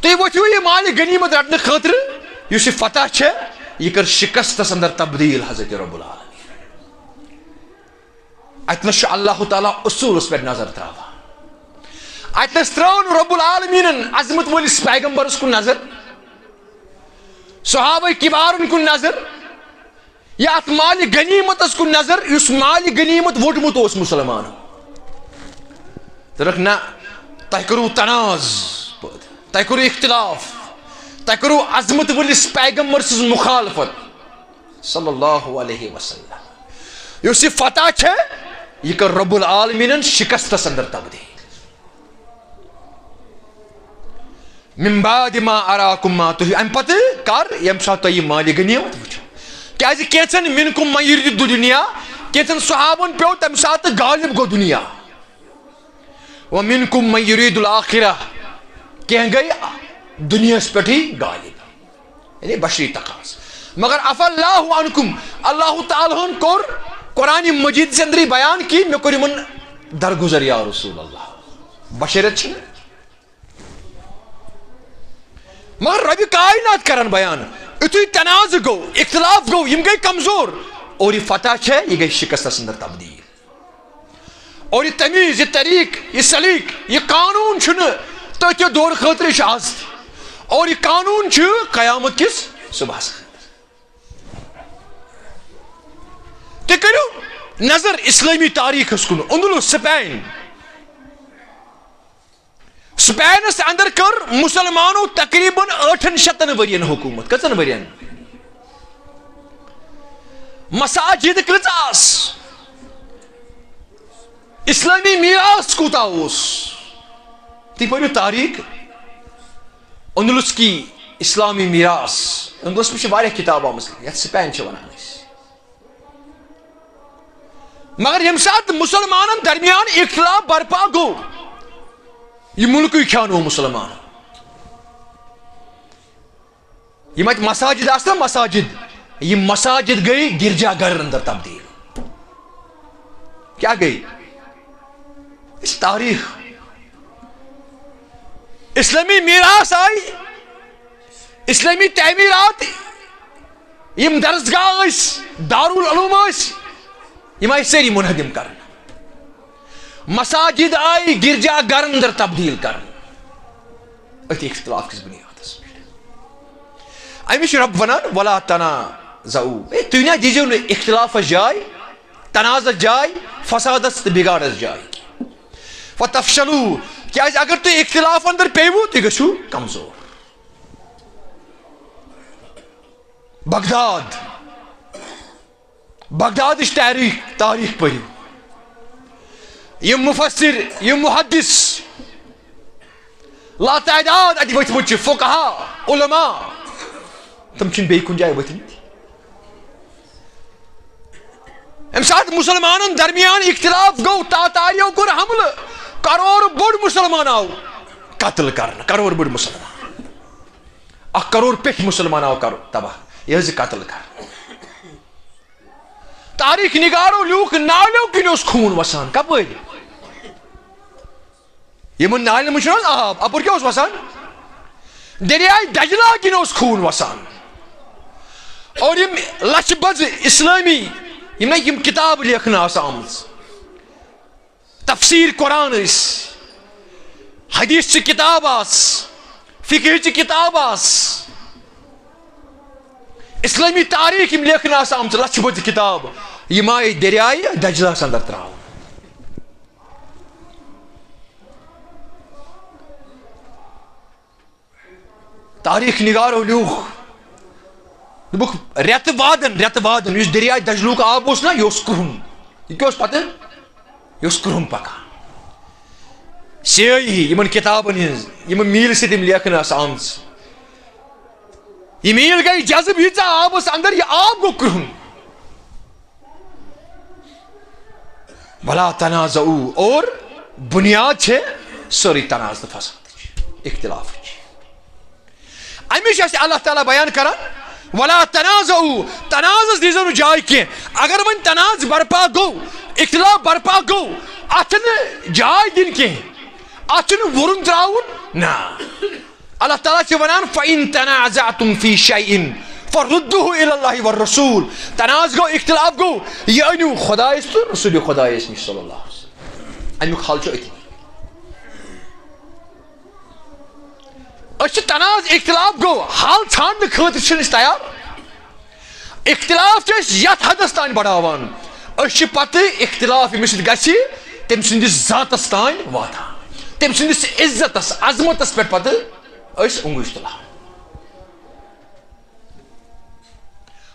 تُہۍ وۄتھِو یہِ مالِ غنیمت رٹنہٕ خٲطرٕ، یُس یہِ فتح چھےٚ، یہِ کٔر شکستس اندر تبدیل حضرت رب العالمین۔ اتنس چھُ اللہ تعالیٰ اصوٗلس پٮ۪ٹھ نظر تراوان۔ اتنس ترٲو نہٕ رب العالمینن عظمت وٲلِس پیغمبرس کُن نظر، صحابہ کبارن کُن نظر، یا اتھ مالِ غنیمتس کُن نظر، یُس مالِ غنیمت ووٚٹمُت اوس مسلمانو۔ دوٚپُکھ، نہ، تۄہہِ کوٚروٕ تناز پٲدٕ، تۄہہِ کوٚروٕ اختلاف، تۄہہِ کوٚروٕ عظمت وٲلِس پیغمبر سٕنٛز مخالفت۔ صلی اللہ علیہ وسلم۔ یُس یہِ فتح چھےٚ، یہِ کٔر رب العالمینن شکستس اندر تبدیل۔ من بعد ما اراکم ما تحب، امہِ پتہٕ کر؟ ییٚمہِ ساتہٕ تۄہہِ یہِ مالِ غنیمت وٕچھو۔ کیازِ کینٛژن، منکم من یرید الدنیا، کینٛژن صحابن پیوٚو تمہِ ساتہٕ غالب گوٚو دُنیا۔ ومنکم من یرید الآخرہ، کینٛہہ گٔے دُنیاہس پٮ۪ٹھٕے غالب، یعنی بشری تقاض۔ مگر عفا اللہ عنکم، اللہ تعالیٰ ہن کوٚر قرآن مجیدس اندرٕے بیان کہِ مےٚ کوٚر یِمن درگُزر یا رسول اللہ، بشریت چھِنہٕ۔ مگر ربِ کائنات کرن بیان، یُتھُے تنازٕ گوٚو، اختلاف گوٚو، یِم گٔے کمزور، اور یہِ فتح چھےٚ، یہِ گٔے شکستس اندر تبدیل۔ اور یہِ تمیز، یہِ طریق، یہِ سلیق، یہِ قانون چھُنہٕ تٔتھۍ دورٕ خٲطرٕ، یہِ چھُ از تہِ۔ اور یہِ قانون چھُ قیامت کِس صبحس خٲطرٕ۔ تُہۍ کٔرِو نظر اسلٲمی تاریخس کُن، اندلس، سپین۔ سپینس اندر کٔر مسلمانو تقریباً ٲٹھن شتن ؤرین حکومت۔ کٔژن ؤرین؟ مساجد کۭژاہ آس؟ اسلامی میراث کوٗتاہ اوس؟ تُہۍ پٔرِو تاریخ، اندلس کی اسلامی میراث۔ اندلس منٛز چھِ واریاہ کِتاب آمٕژ لیکھنہٕ، یتھ سپین چھِ ونان أسۍ۔ مگر ییٚمہِ ساتہٕ مسلمانن درمیان اختلاف برپا گوٚو، یہِ مُلکٕے کھیانوو مسلمانن۔ یِم اتہِ مساجد آسہٕ نا مساجد، یِم مساجد گٔے گرجا گرن اندر تبدیل۔ کیٛاہ گٔے؟ یہِ چھِ تاریخ۔ اسلامی میراث آیہِ، اسلامی تعمیرات، یِم درسگاہ ٲسۍ، دارالعلوم ٲسۍ، یِم آیہِ سٲری منہدم کرنہٕ۔ مساجد آیہِ گرجا گرن اندر تبدیل کرنہٕ، أتھۍ اختلاف کِس بنیادس پٮ۪ٹھ۔ اَمِچ رب ونان، ولا تنازعوا، اے، تُہۍ نہ دیٖزیو نہٕ اختلافس جاے، تنازعس جاے، فسادس تہٕ بگاڑس جاے۔ فتفشلوا، کیازِ اگر تُہۍ اختلاف اندر پیٚیِوٕ، تُہۍ گٔژھِو کمزور۔ بغداد، بغدادٕچ تاریخ، تاریخ پٔرِو۔ یِم مفسر، یِم محدث، لاتعداد اتہِ ؤتھۍ مٕتۍ چھِ، فقہا، علماء، تِم چھِنہٕ بیٚیہِ کُنہِ جایہِ ؤتھۍ مٕتۍ۔ ییٚمہِ ساتہٕ مسلمانن درمیان اختلاف گوٚو، تاتاریو کوٚر حملہٕ، کرور بوٚڑ مسلمان آو قتل کرنہٕ، کرور بوٚڑ مسلمان، اکھ کرور پیٚٹھۍ مسلمان آو کرو تباہ، یہِ حظ یہِ قتل کرنہٕ۔ تاریخ نگارو لیوٗکھ، نالیو کِنۍ اوس خوٗن وسان۔ کپٲرۍ؟ یِمن نالٮ۪ن منٛز چھُنہٕ حظ آب، اپٲرۍ کیٛاہ اوس وسان؟ دریاے دجلہ کِنۍ اوس خوٗن وسان۔ اور یِم لچھ بٔژ اسلٲمی، یِم نہ یِم کِتابہٕ لیکھنہٕ آسہٕ آمٕژ، تفسیر قرآن ٲسۍ، حدیث چہِ کِتاب آس، فقہ چہِ کِتاب آس، اسلٲمی تاریخ یِم لیکھنہٕ آسہٕ آمژٕ، لچھ بٔژ کِتاب، یِم آیہِ دریاے دجلس اندر ترٛاونہٕ۔ تاریخ نگارو لیوٗکھ، دوٚپُکھ، رٮ۪تہٕ وادن، رٮ۪تہٕ وادن یُس دریاے دجلُک آب اوس نا، یہِ اوس کرٛہُن۔ یہِ کیٛاہ اوس پتہٕ؟ یہِ اوس کرٛہُن پکان۔ سیٲہی یِمن کِتابن ہٕنٛز، یِمن میٖلہِ سۭتۍ یِم لیکھنہٕ آسہٕ آمژٕ۔ یہِ میٖل گٔے جذب ییٖژاہ آبس اندر، یہِ آب گوٚو کرٛہُن۔ ولا تنازعوا، اور بنیاد چھے سٲرٕے تنازعہٕ تہٕ فسادٕچ، اختلافٕچ۔ امی چھُ اَسہِ اللہ تعالیٰ بیان کران، ولا تنازعوا، تنازعس دیٖزیو نہٕ جاے کینٛہہ۔ اگر وۄنۍ تنازعہٕ برپا گوٚو، اختلاف برپا گوٚو، اتھ چھنہٕ جاے دِنۍ کینٛہہ، اتھ چھُنہٕ وُرُن ترٛاوُن، نہ۔ اللہ تعالیٰ چھُ ونان، فَإِن تَنَازَعْتُمْ فِي شَيْءٍ فَرُدُّوهُ إِلَى اللَّهِ وَالرَّسُولِ۔ تنازعہٕ گوٚو، اختلاف گوٚو، یہِ أنِو خۄدایس تہٕ رسول خۄدایس نِش صلی اللہ علیہ وسلم۔ امیُک حل چھُ أتی۔ أسۍ چھِ تنازعہٕ، اختلاف گوٚو، حل ژھانڈنہٕ خٲطرٕ چھِنہٕ أسۍ تیار۔ اختلاف چھِ أسۍ یتھ حدس تام بڑاوان، أسۍ چھِ پتہٕ اختلاف ییٚمِس سۭتۍ گژھِ، تٔمۍ سٕنٛدِس ذاتس تام واتان، تٔمۍ سٕنٛدِس عزتس، عظمتس پٮ۪ٹھ پتہٕ أسۍ اونٛگُج تُلان۔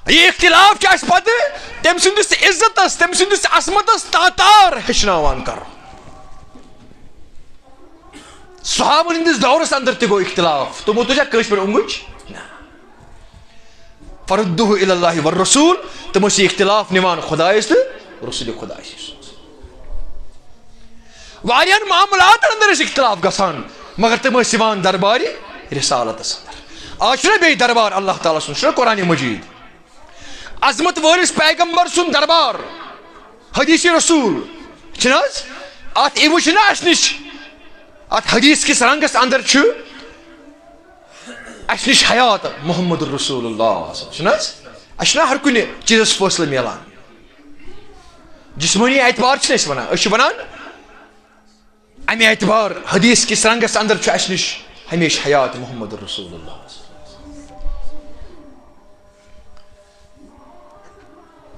یہِ اختلاف چھُ اَسہِ پتہٕ تٔمۍ سٕنٛدِس عزتس، تٔمۍ سٕنٛدِس عظمتس تاتار ہیٚچھناوان کرُن۔ صحابن ہٕنٛدِس دورس اندر تہِ گوٚو اختلاف، تِمو تُجا کٲنٛسہِ پٮ۪ٹھ اونٛگُج؟ نہ۔ فَرُدُّوهُ إِلَى اللَّهِ وَالرَّسُولِ، تِم ٲسۍ یہِ اختلاف نِوان خۄدایس تہٕ رسول خۄدایس نِش۔ واریاہن معاملاتن اندر ٲسۍ اختلاف گژھان، مگر تِم ٲسۍ یِوان دربارِ رسالتس اندر۔ آز چھُنہ بیٚیہِ دربار اللہ تعالیٰ سُنٛد، چھُنہ قرآن مجید، عظمت وٲلِس پیغمبر سُنٛد دربار، حدیث رسول، چھُنہ حظ؟ اتھ یہِ وٕچھِ نہ اسہِ نِش، اتھ حدیث کِس رنگس اندر چھُ اسہِ نِش حیات محمد رسول اللہ، چھُنہٕ حظ؟ اسہِ چھُنہ ہر کُنہِ چیٖزس فٲصلہٕ میلان۔ جسمٲنی اعتبار چھِنہٕ أسۍ ونان، أسۍ چھِ ونان امہِ اعتبار حدیث کِس رنگس اندر چھُ اسہِ نِش ہمیشہِ حیات محمد رسول اللہ۔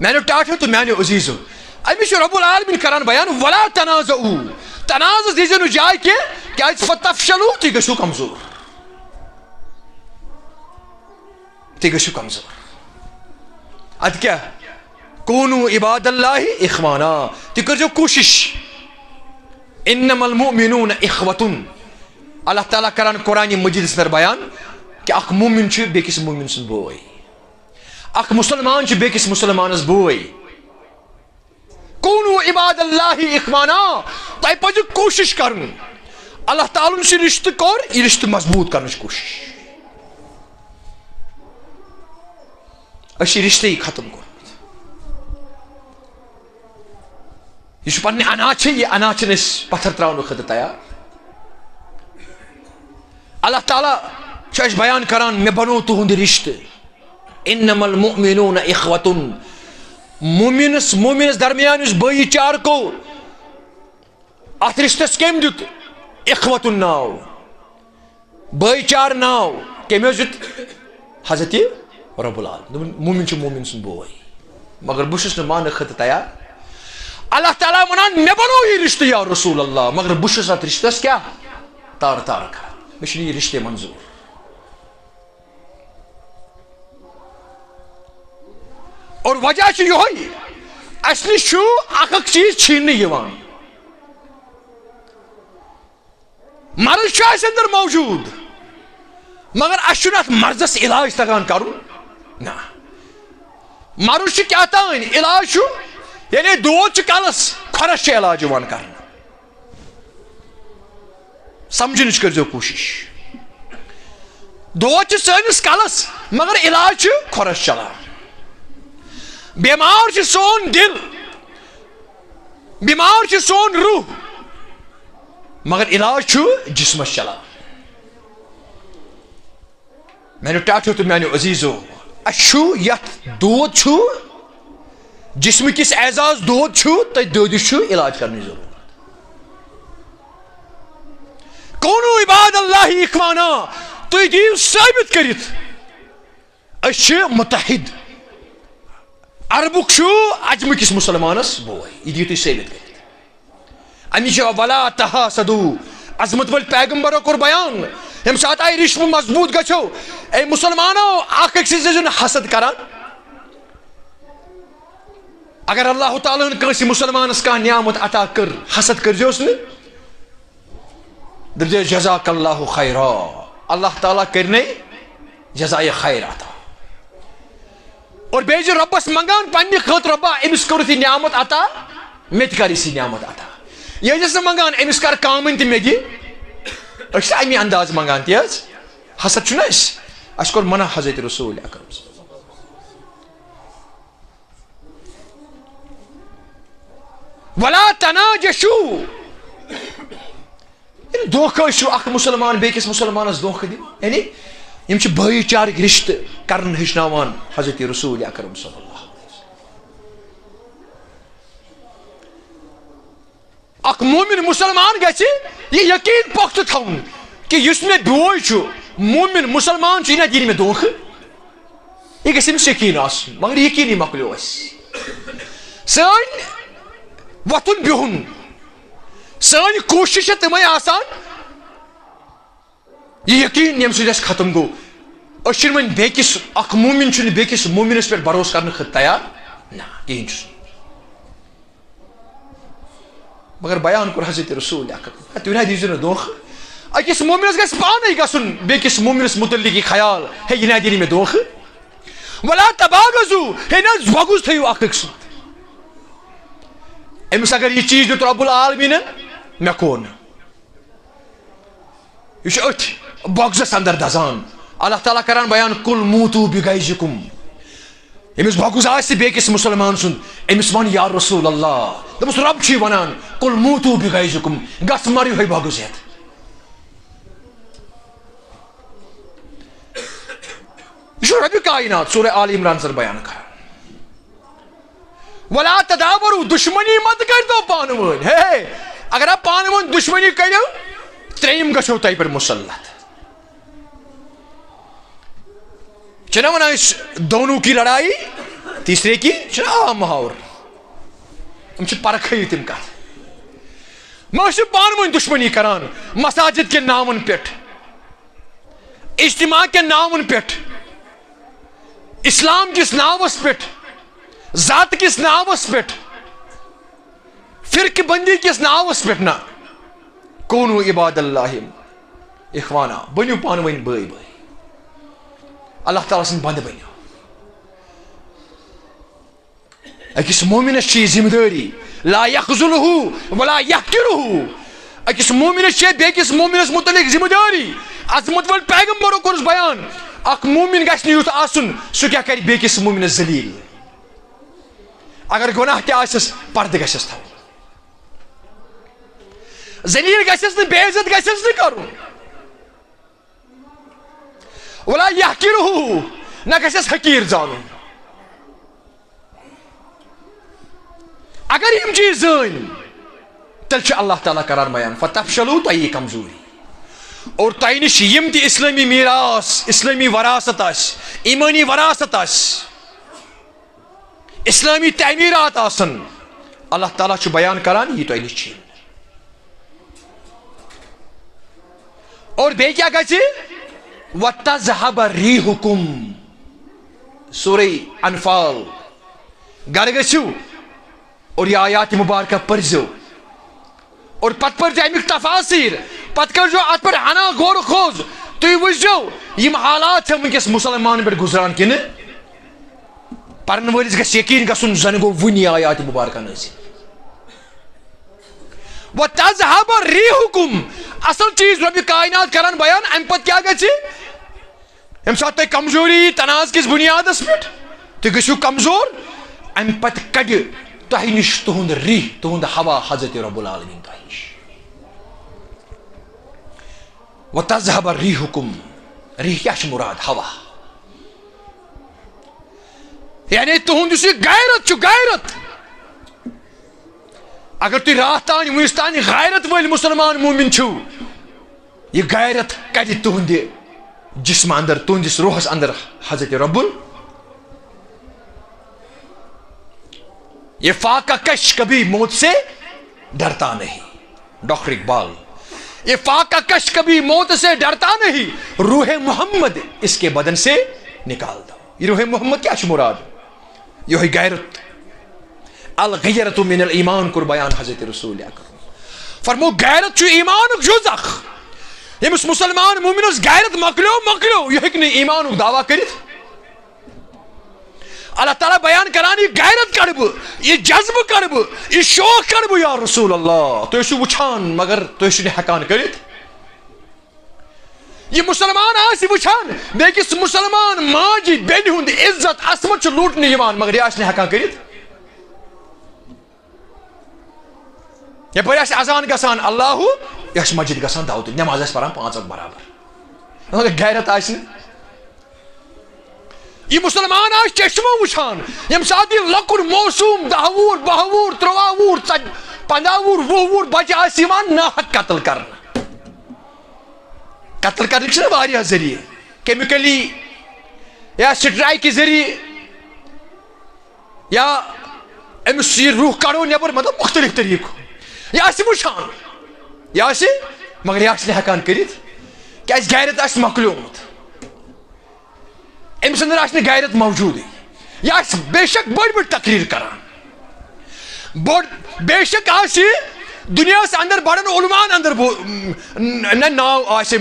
میانیو ٹاٹھیو تہٕ میانیو عزیزو، أمِس چھُ رب العالمین کران بیان، ولا تنازعوا، تنازعس دیٖزیو نہٕ جاے کینٛہہ، کیازِ فتفشلوا، تُہۍ گٔژھِو کمزور، تُہۍ گٔژھِو کمزور۔ ادٕ کیٛاہ؟ کونوا عباد اللہ اخوانا، تُہۍ کٔرزیو کوٗشِش، انما المؤمنون اخوة۔ اللہ تعالیٰ کران قرآن مجیدس اندر بیان کہ اکھ مومن چھُ بیٚکِس مومن سُنٛد بوے۔ اکھ مسلمان چھُ بیٚکِس مسلمانس بوے۔ کونوا عباد اللہ اخوانا، تۄہہِ پزِ کوٗشِش کرٕنۍ۔ اللہ تعالیٰ ہن چھُ رشتہٕ کوٚر، یہِ رشتہٕ مضبوٗط کرنٕچ کوٗشِش۔ أسۍ چھِ رشتہٕ یہِ ختم کوٚرمُت۔ یہِ چھُ پننہِ انا چھِ، یہِ انا چھِنہٕ أسۍ پتھر تراونہٕ خٲطرٕ تیار۔ اللہ تعالیٰ چھُ اَسہِ بیان کران، مےٚ بنوو تُہُنٛد رشتہٕ۔ انما المؤمنون اخوة۔ مومنس، مومنس درمیان یُس بٲیی چار کو، اتھ رشتس کٔمۍ دیُت اخوة ناو؟ بٲے چار ناو کٔمۍ حظ دیُت؟ حضرت رب العالمین۔ دوٚپُن، مومن چھُ مومن سُنٛد بوے، مگر بہٕ چھُس نہٕ ماننہٕ خٲطرٕ تیار۔ اللہ تعالیٰ ونان، مےٚ بنوو یہِ رشتہٕ یا رسول اللہ، مگر بہٕ چھُس اتھ رشتس کیٛاہ؟ تارٕ تارٕ کران، مےٚ چھُنہٕ یہِ رشتے منظوٗر۔ اور وجہ چھُ یِہوٚے، اسہِ نِش چھُ اکھ اکھ چیٖز چھیننہٕ یِوان۔ مرض چھُ اَسہِ اندر موجود، مگر اَسہِ چھُنہٕ اَتھ مرضس علاج تگان کرُن۔ نہ، مرض چھُ کیٛاہ تام، علاج چھُ، یعنی دود چھُ کلس، کھۄرس چھُ علاج یِوان کرنہٕ۔ سمجھنٕچ کٔرۍزیو کوٗشِش۔ دود چھُ سٲنِس کلس، مگر علاج چھُ کھۄرس چلان۔ بیمار چھُ سون دل، بیمار چھُ سون روح، مگر علاج چھُ جسمس چلان۔ میانیو ٹاٹھیو تہٕ میانیو عزیزو، اسہِ چھُ یتھ دود چھُ، جسمہٕ کِس اعزاز دود چھُ، تہٕ دٲدِس چھُ علاج کرنٕچ ضروٗرت۔ کونوا عباد اللہ اخوانا، تُہۍ دِیِو ثٲبت کٔرِتھ، أسۍ چھِ متحد۔ عربُک چھُ عجمہٕ کِس مُسلمانس بوے، یہِ دِیِو تُہۍ ثٲبت کٔرِتھ۔ اَمہِ چھِ ولا تحاسدو، عظمت وٲلۍ پیغمبرو کوٚر بیان، ییٚمہِ ساتہٕ آیہِ رشتہٕ مضبوٗط گژھو، اے مُسلمانو، اکھ أکۍ سٕنٛز ٲسۍزیو نہٕ حسد کران۔ اگر اللہ تعالیٰ ہن کٲنٛسہِ مُسلمانس کانٛہہ نعمت عطا کٔر، حسد کٔرزیوس نہٕ۔ دٔپزیوس جزاک اللہ خیرا، اللہ تعالیٰ کرنے جزائے خیر عطا۔ اور بیٚیہِ چھِ رۄبس منٛگان پننہِ خٲطرٕ، "رۄبا، أمِس کٔرٕتھ یہِ نعمت عطا، مےٚ تہِ کر یِژھ نعمت عطا۔" یہِ ٲسۍ نہٕ منٛگان، "أمِس کر کامٕنۍ تہٕ مےٚ دِ۔" أسۍ چھِ اَمی انداز منٛگان، تی حظ۔ حسد چھُنہ اَسہِ، اَسہِ کوٚر منع حضرت رسول اکرم صلی اللہ علیہ وسلم۔ ولا تناجشو۔ یعنی دھوکہ چھُ اکھ مُسلمان بیٚکِس مُسلمانس دھوکہ دِوان۔ یعنی یِم چھِ بھٲئی چارٕکۍ رشتہٕ کرُن ہیٚچھناوان حضرت رسول اکرم صلی اللہ علیہ وسلم۔ اکھ مومن مُسلمان گژھِ یہِ یقین پۄختہٕ تھاوُن کہِ یُس مےٚ بوے چھُ، مومن مُسلمان چھُ، یہِ نہ دِیہِ نہٕ مےٚ دھوکہ۔ یہِ گژھِ أمِس یقین آسُن، مگر یقینٕے مۄکلیو اَسہِ۔ سٲنۍ وۄتھُن بِہُن، سٲنۍ کوٗشِش چھِ تِمے آسان، یہِ یقین ییٚمہِ سۭتۍ اَسہِ ختم گوٚو۔ أسۍ چھِنہٕ وۄنۍ بیٚکِس، اکھ مومن چھُنہٕ بیٚکِس مومنس پٮ۪ٹھ بھروسہٕ کرنہٕ خٲطرٕ تیار، نہ، کِہیٖنۍ چھُس نہٕ۔ مگر بیان کوٚر حضرت رسول اکرم، تُہۍ نہ دیٖزیو نہٕ دھوکہ۔ أکِس مومنس گژھِ پانے گژھُن بیٚکِس مومنس متعلق یہِ خیال، ہے، یہِ نہ دِنہٕ مےٚ دھوکہ۔ ولا تباغضوا، ہے نہ، بغض تھٲیِو اکھ أکۍ سُنٛد۔ أمِس اگر یہِ چیٖز دیُت رب العالمینن، مےٚ کوٚر نہٕ۔ یہِ چھُ أتھۍ بغضس اندر دزان۔ اللہ تعالیٰ کران بیان، "قل موتوا بغیظکم"۔ ییٚمِس بغض آسہِ بیٚکِس مُسلمان سُنٛد، أمِس وَن، "یا رسول اللہ"، دوٚپُس، رۄب چھُے وَنان، "قل موتوا بغیظکم"، گژھ مَر یِہوٚے بغض ہٮ۪تھ۔ یہِ چھُ رۄبِ کائنات سورہ آل عمران سر بیان کران۔ ولا تدابروا، دشمنی مت کٔرۍتو پانہٕ ؤنۍ۔ ہے، اگر آپ پانہٕ ؤنۍ دشمنی کٔرِو، ترٛیٚیِم گژھیو تۄہہِ پٮ۪ٹھ مسلط۔ چھِنہ وَنان أسۍ، "دونوں کی لڑائی، تیسرے کی"، چھِنہ عام محاورٕ۔ یِم چھِ پرکھٲیِتھ تِم کتھ۔ مہ ٲسِو پانہٕ ؤنۍ دشمنی کران مساجد کٮ۪ن ناون پٮ۪ٹھ، اجتماع کٮ۪ن ناون پٮ۪ٹھ، اسلام کِس ناوس پٮ۪ٹھ، ذات کِس ناوس پٮ۪ٹھ، فرقہٕ بندی کِس ناوس پٮ۪ٹھ نہ۔ کونوا عباد اللہ اخوانا، بٔنِو پانہٕ ؤنۍ بٲے بٲے۔ اللہ تعالیٰ سٕنٛدۍ بندٕ بٔنِو۔ أکِس مومنس چھِ یہِ ذمہٕ دٲری، لا یخذلہ ولا یحقرہ۔ أکِس مومنس چھِ بیٚکِس مومنس متعلق ذمہٕ دٲری۔ عظمت وٲلۍ پیغمبرو کوٚرُس بیان، اکھ مومن گژھِ نہٕ یُتھ آسُن، سُہ کیٛاہ کرِ بیٚکِس مومنس ذلیل۔ اگر گۄناہ تہِ آسٮ۪س، پردٕ گژھٮ۪س تھاوُن۔ ذلیل گژھٮ۪س نہٕ، بے عزت گژھٮ۪س نہٕ کرُن۔ ولا یحقرہ، نہ گژھٮ۪س حقیٖر زانُن۔ اگر یِم چیٖز زٲنۍ، تیٚلہِ چھُ اللہ تعالیٰ کران بیان، "فتفشلوا"، تۄہہِ یی کمزوری۔ اور تۄہہِ نِش یِم تہِ اسلٲمی میراث، اسلٲمی وراثت آسہِ، ایمٲنی وراثت آسہِ، اسلٲمی تعمیٖرات آسن، اللہ تعالیٰ چھُ بیان کران، یہِ تۄہہِ نِش چھِ۔ اور بیٚیہِ کیٛاہ گژھِ؟ "وتذهب ريحكم"۔ سورہ انفال۔ گرٕ گٔژھِو اور یہِ آیات مبارکہ پٔرزیو۔ اور پتہٕ پٔرزیو امیُک تفاسیر۔ پتہٕ کٔرزیو اتھ پٮ۪ٹھ ہنا غور و خوض۔ تُہۍ وٕچھزیو، یِم حالات چھا وٕنکیٚس مسلمانن پٮ۪ٹھ گُزران کِنہٕ؟ پرن وٲلِس گژھِ یقین گژھُن، زن گوٚو وُنی آیات مبارکہ نازل۔ وَتَذْهَبَ رِيحُكُمْ۔ اصل چیز رۄبِ کائنات کران بیان، امہِ پتہٕ کیٛاہ گژھِ؟ ییٚمہِ ساتہٕ تۄہہِ کمزوری یی تنازٕ کِس بُنیادس پٮ۪ٹھ، تُہۍ گٔژھِو کمزور، امہِ پتہٕ کڑِ تۄہہِ نِش تُہُنٛد ریح، تُہُنٛد ہوا حضرت رب العالمین تۄہہِ نِش۔ وَتَذْهَبَ رِيحُكُمْ۔ ریح کیٛاہ چھُ مُراد؟ ہوا۔ یعنی تُہُنٛد یُس یہِ غیرت چھُ، غیرت، اگر تُہۍ راتھ تام وُنِس تام غیرت وٲلۍ مُسلمان مومِن چھِو، یہِ غیرت کڑِ تُہنٛدِ جسمہٕ اندر، تُہنٛدِس روحس اندر حضرت رب ال-، یہ فاقہ کش کبھی موت سے ڈرتا نہیں۔ ڈاکٹر اقبال، یہ فاقہ کش کبھی موت سے ڈرتا نہیں، روح محمد اس کے بدن سے نکال دو۔ یہ روح محمد کیا چھ مراد؟ یہوے غیرت۔ الغیرت من الایمان کوٚر بیان حضرت رسول اکرم۔ فرمو، غیرت چھُ ایمانُک جُز اکھ۔ ییٚمِس مسلمان مومنس غیرت مۄکلیو، مۄکلیو، یہِ ہیٚکہِ نہٕ ایمانُک دعویٰ کٔرِتھ۔ اللہ تعالیٰ بیان کران، یہِ غیرت کڑٕ بہٕ، یہِ جذبہٕ کڑٕ بہٕ، یہِ شوق کڑٕ بہٕ، یا رسول اللہ۔ تُہۍ ٲسِو وٕچھان، مگر تُہۍ ٲسِو نہٕ ہٮ۪کان کٔرِتھ۔ یہِ مسلمان آسہِ وٕچھان، بیٚکِس مسلمان ماجہِ بیٚنہِ ہُنٛد عزت عصمت چھُ لوٗٹنہٕ یِوان، مگر یہِ آسہِ نہٕ ہٮ۪کان کٔرِتھ۔ یپٲرۍ آسہِ اذان گژھان، اللہ، یہِ آسہِ مسجد گژھان، دعوت، نماز آسہِ پران پانٛژھ وقت برابر، مگر غیرت آسہِ نہٕ۔ یہِ مسلمان آسہِ چشمو وٕچھان، ییٚمہِ ساتہٕ یہِ لۄکُٹ معصوم دَہ وُہُر، بَہہ وُہُر، تُرٛواہ وُہُر، ژَ-، پنٛداہ وُہُر، وُہ وُہُر بچہِ آسہِ یِوان ناحق قتل کرنہٕ۔ قتل کرنٕکۍ چھِنہ واریاہ ذٔریعہٕ، کیمکلی یا سٹرائیکہِ ذٔریعہٕ، یا أمِس یہِ روح کڑو نٮ۪بر، مطلب مختلف طریقہٕ۔ یہِ آسہِ وٕچھان، یہِ آسہِ، مگر یہِ آسہِ نہٕ ہٮ۪کان کٔرِتھ، کیازِ غیرت آسہِ مۄکلیومُت۔ أمِس اندر آسہِ نہٕ غیرت موجودٕے۔ یہِ آسہِ بے شک بٔڑ بٔڑ تقریر کران۔ بوٚڑ، بے شک آسہِ دُنیاہس اندر بڑن علماءن اندر بو-، نہ ناو آسہِ،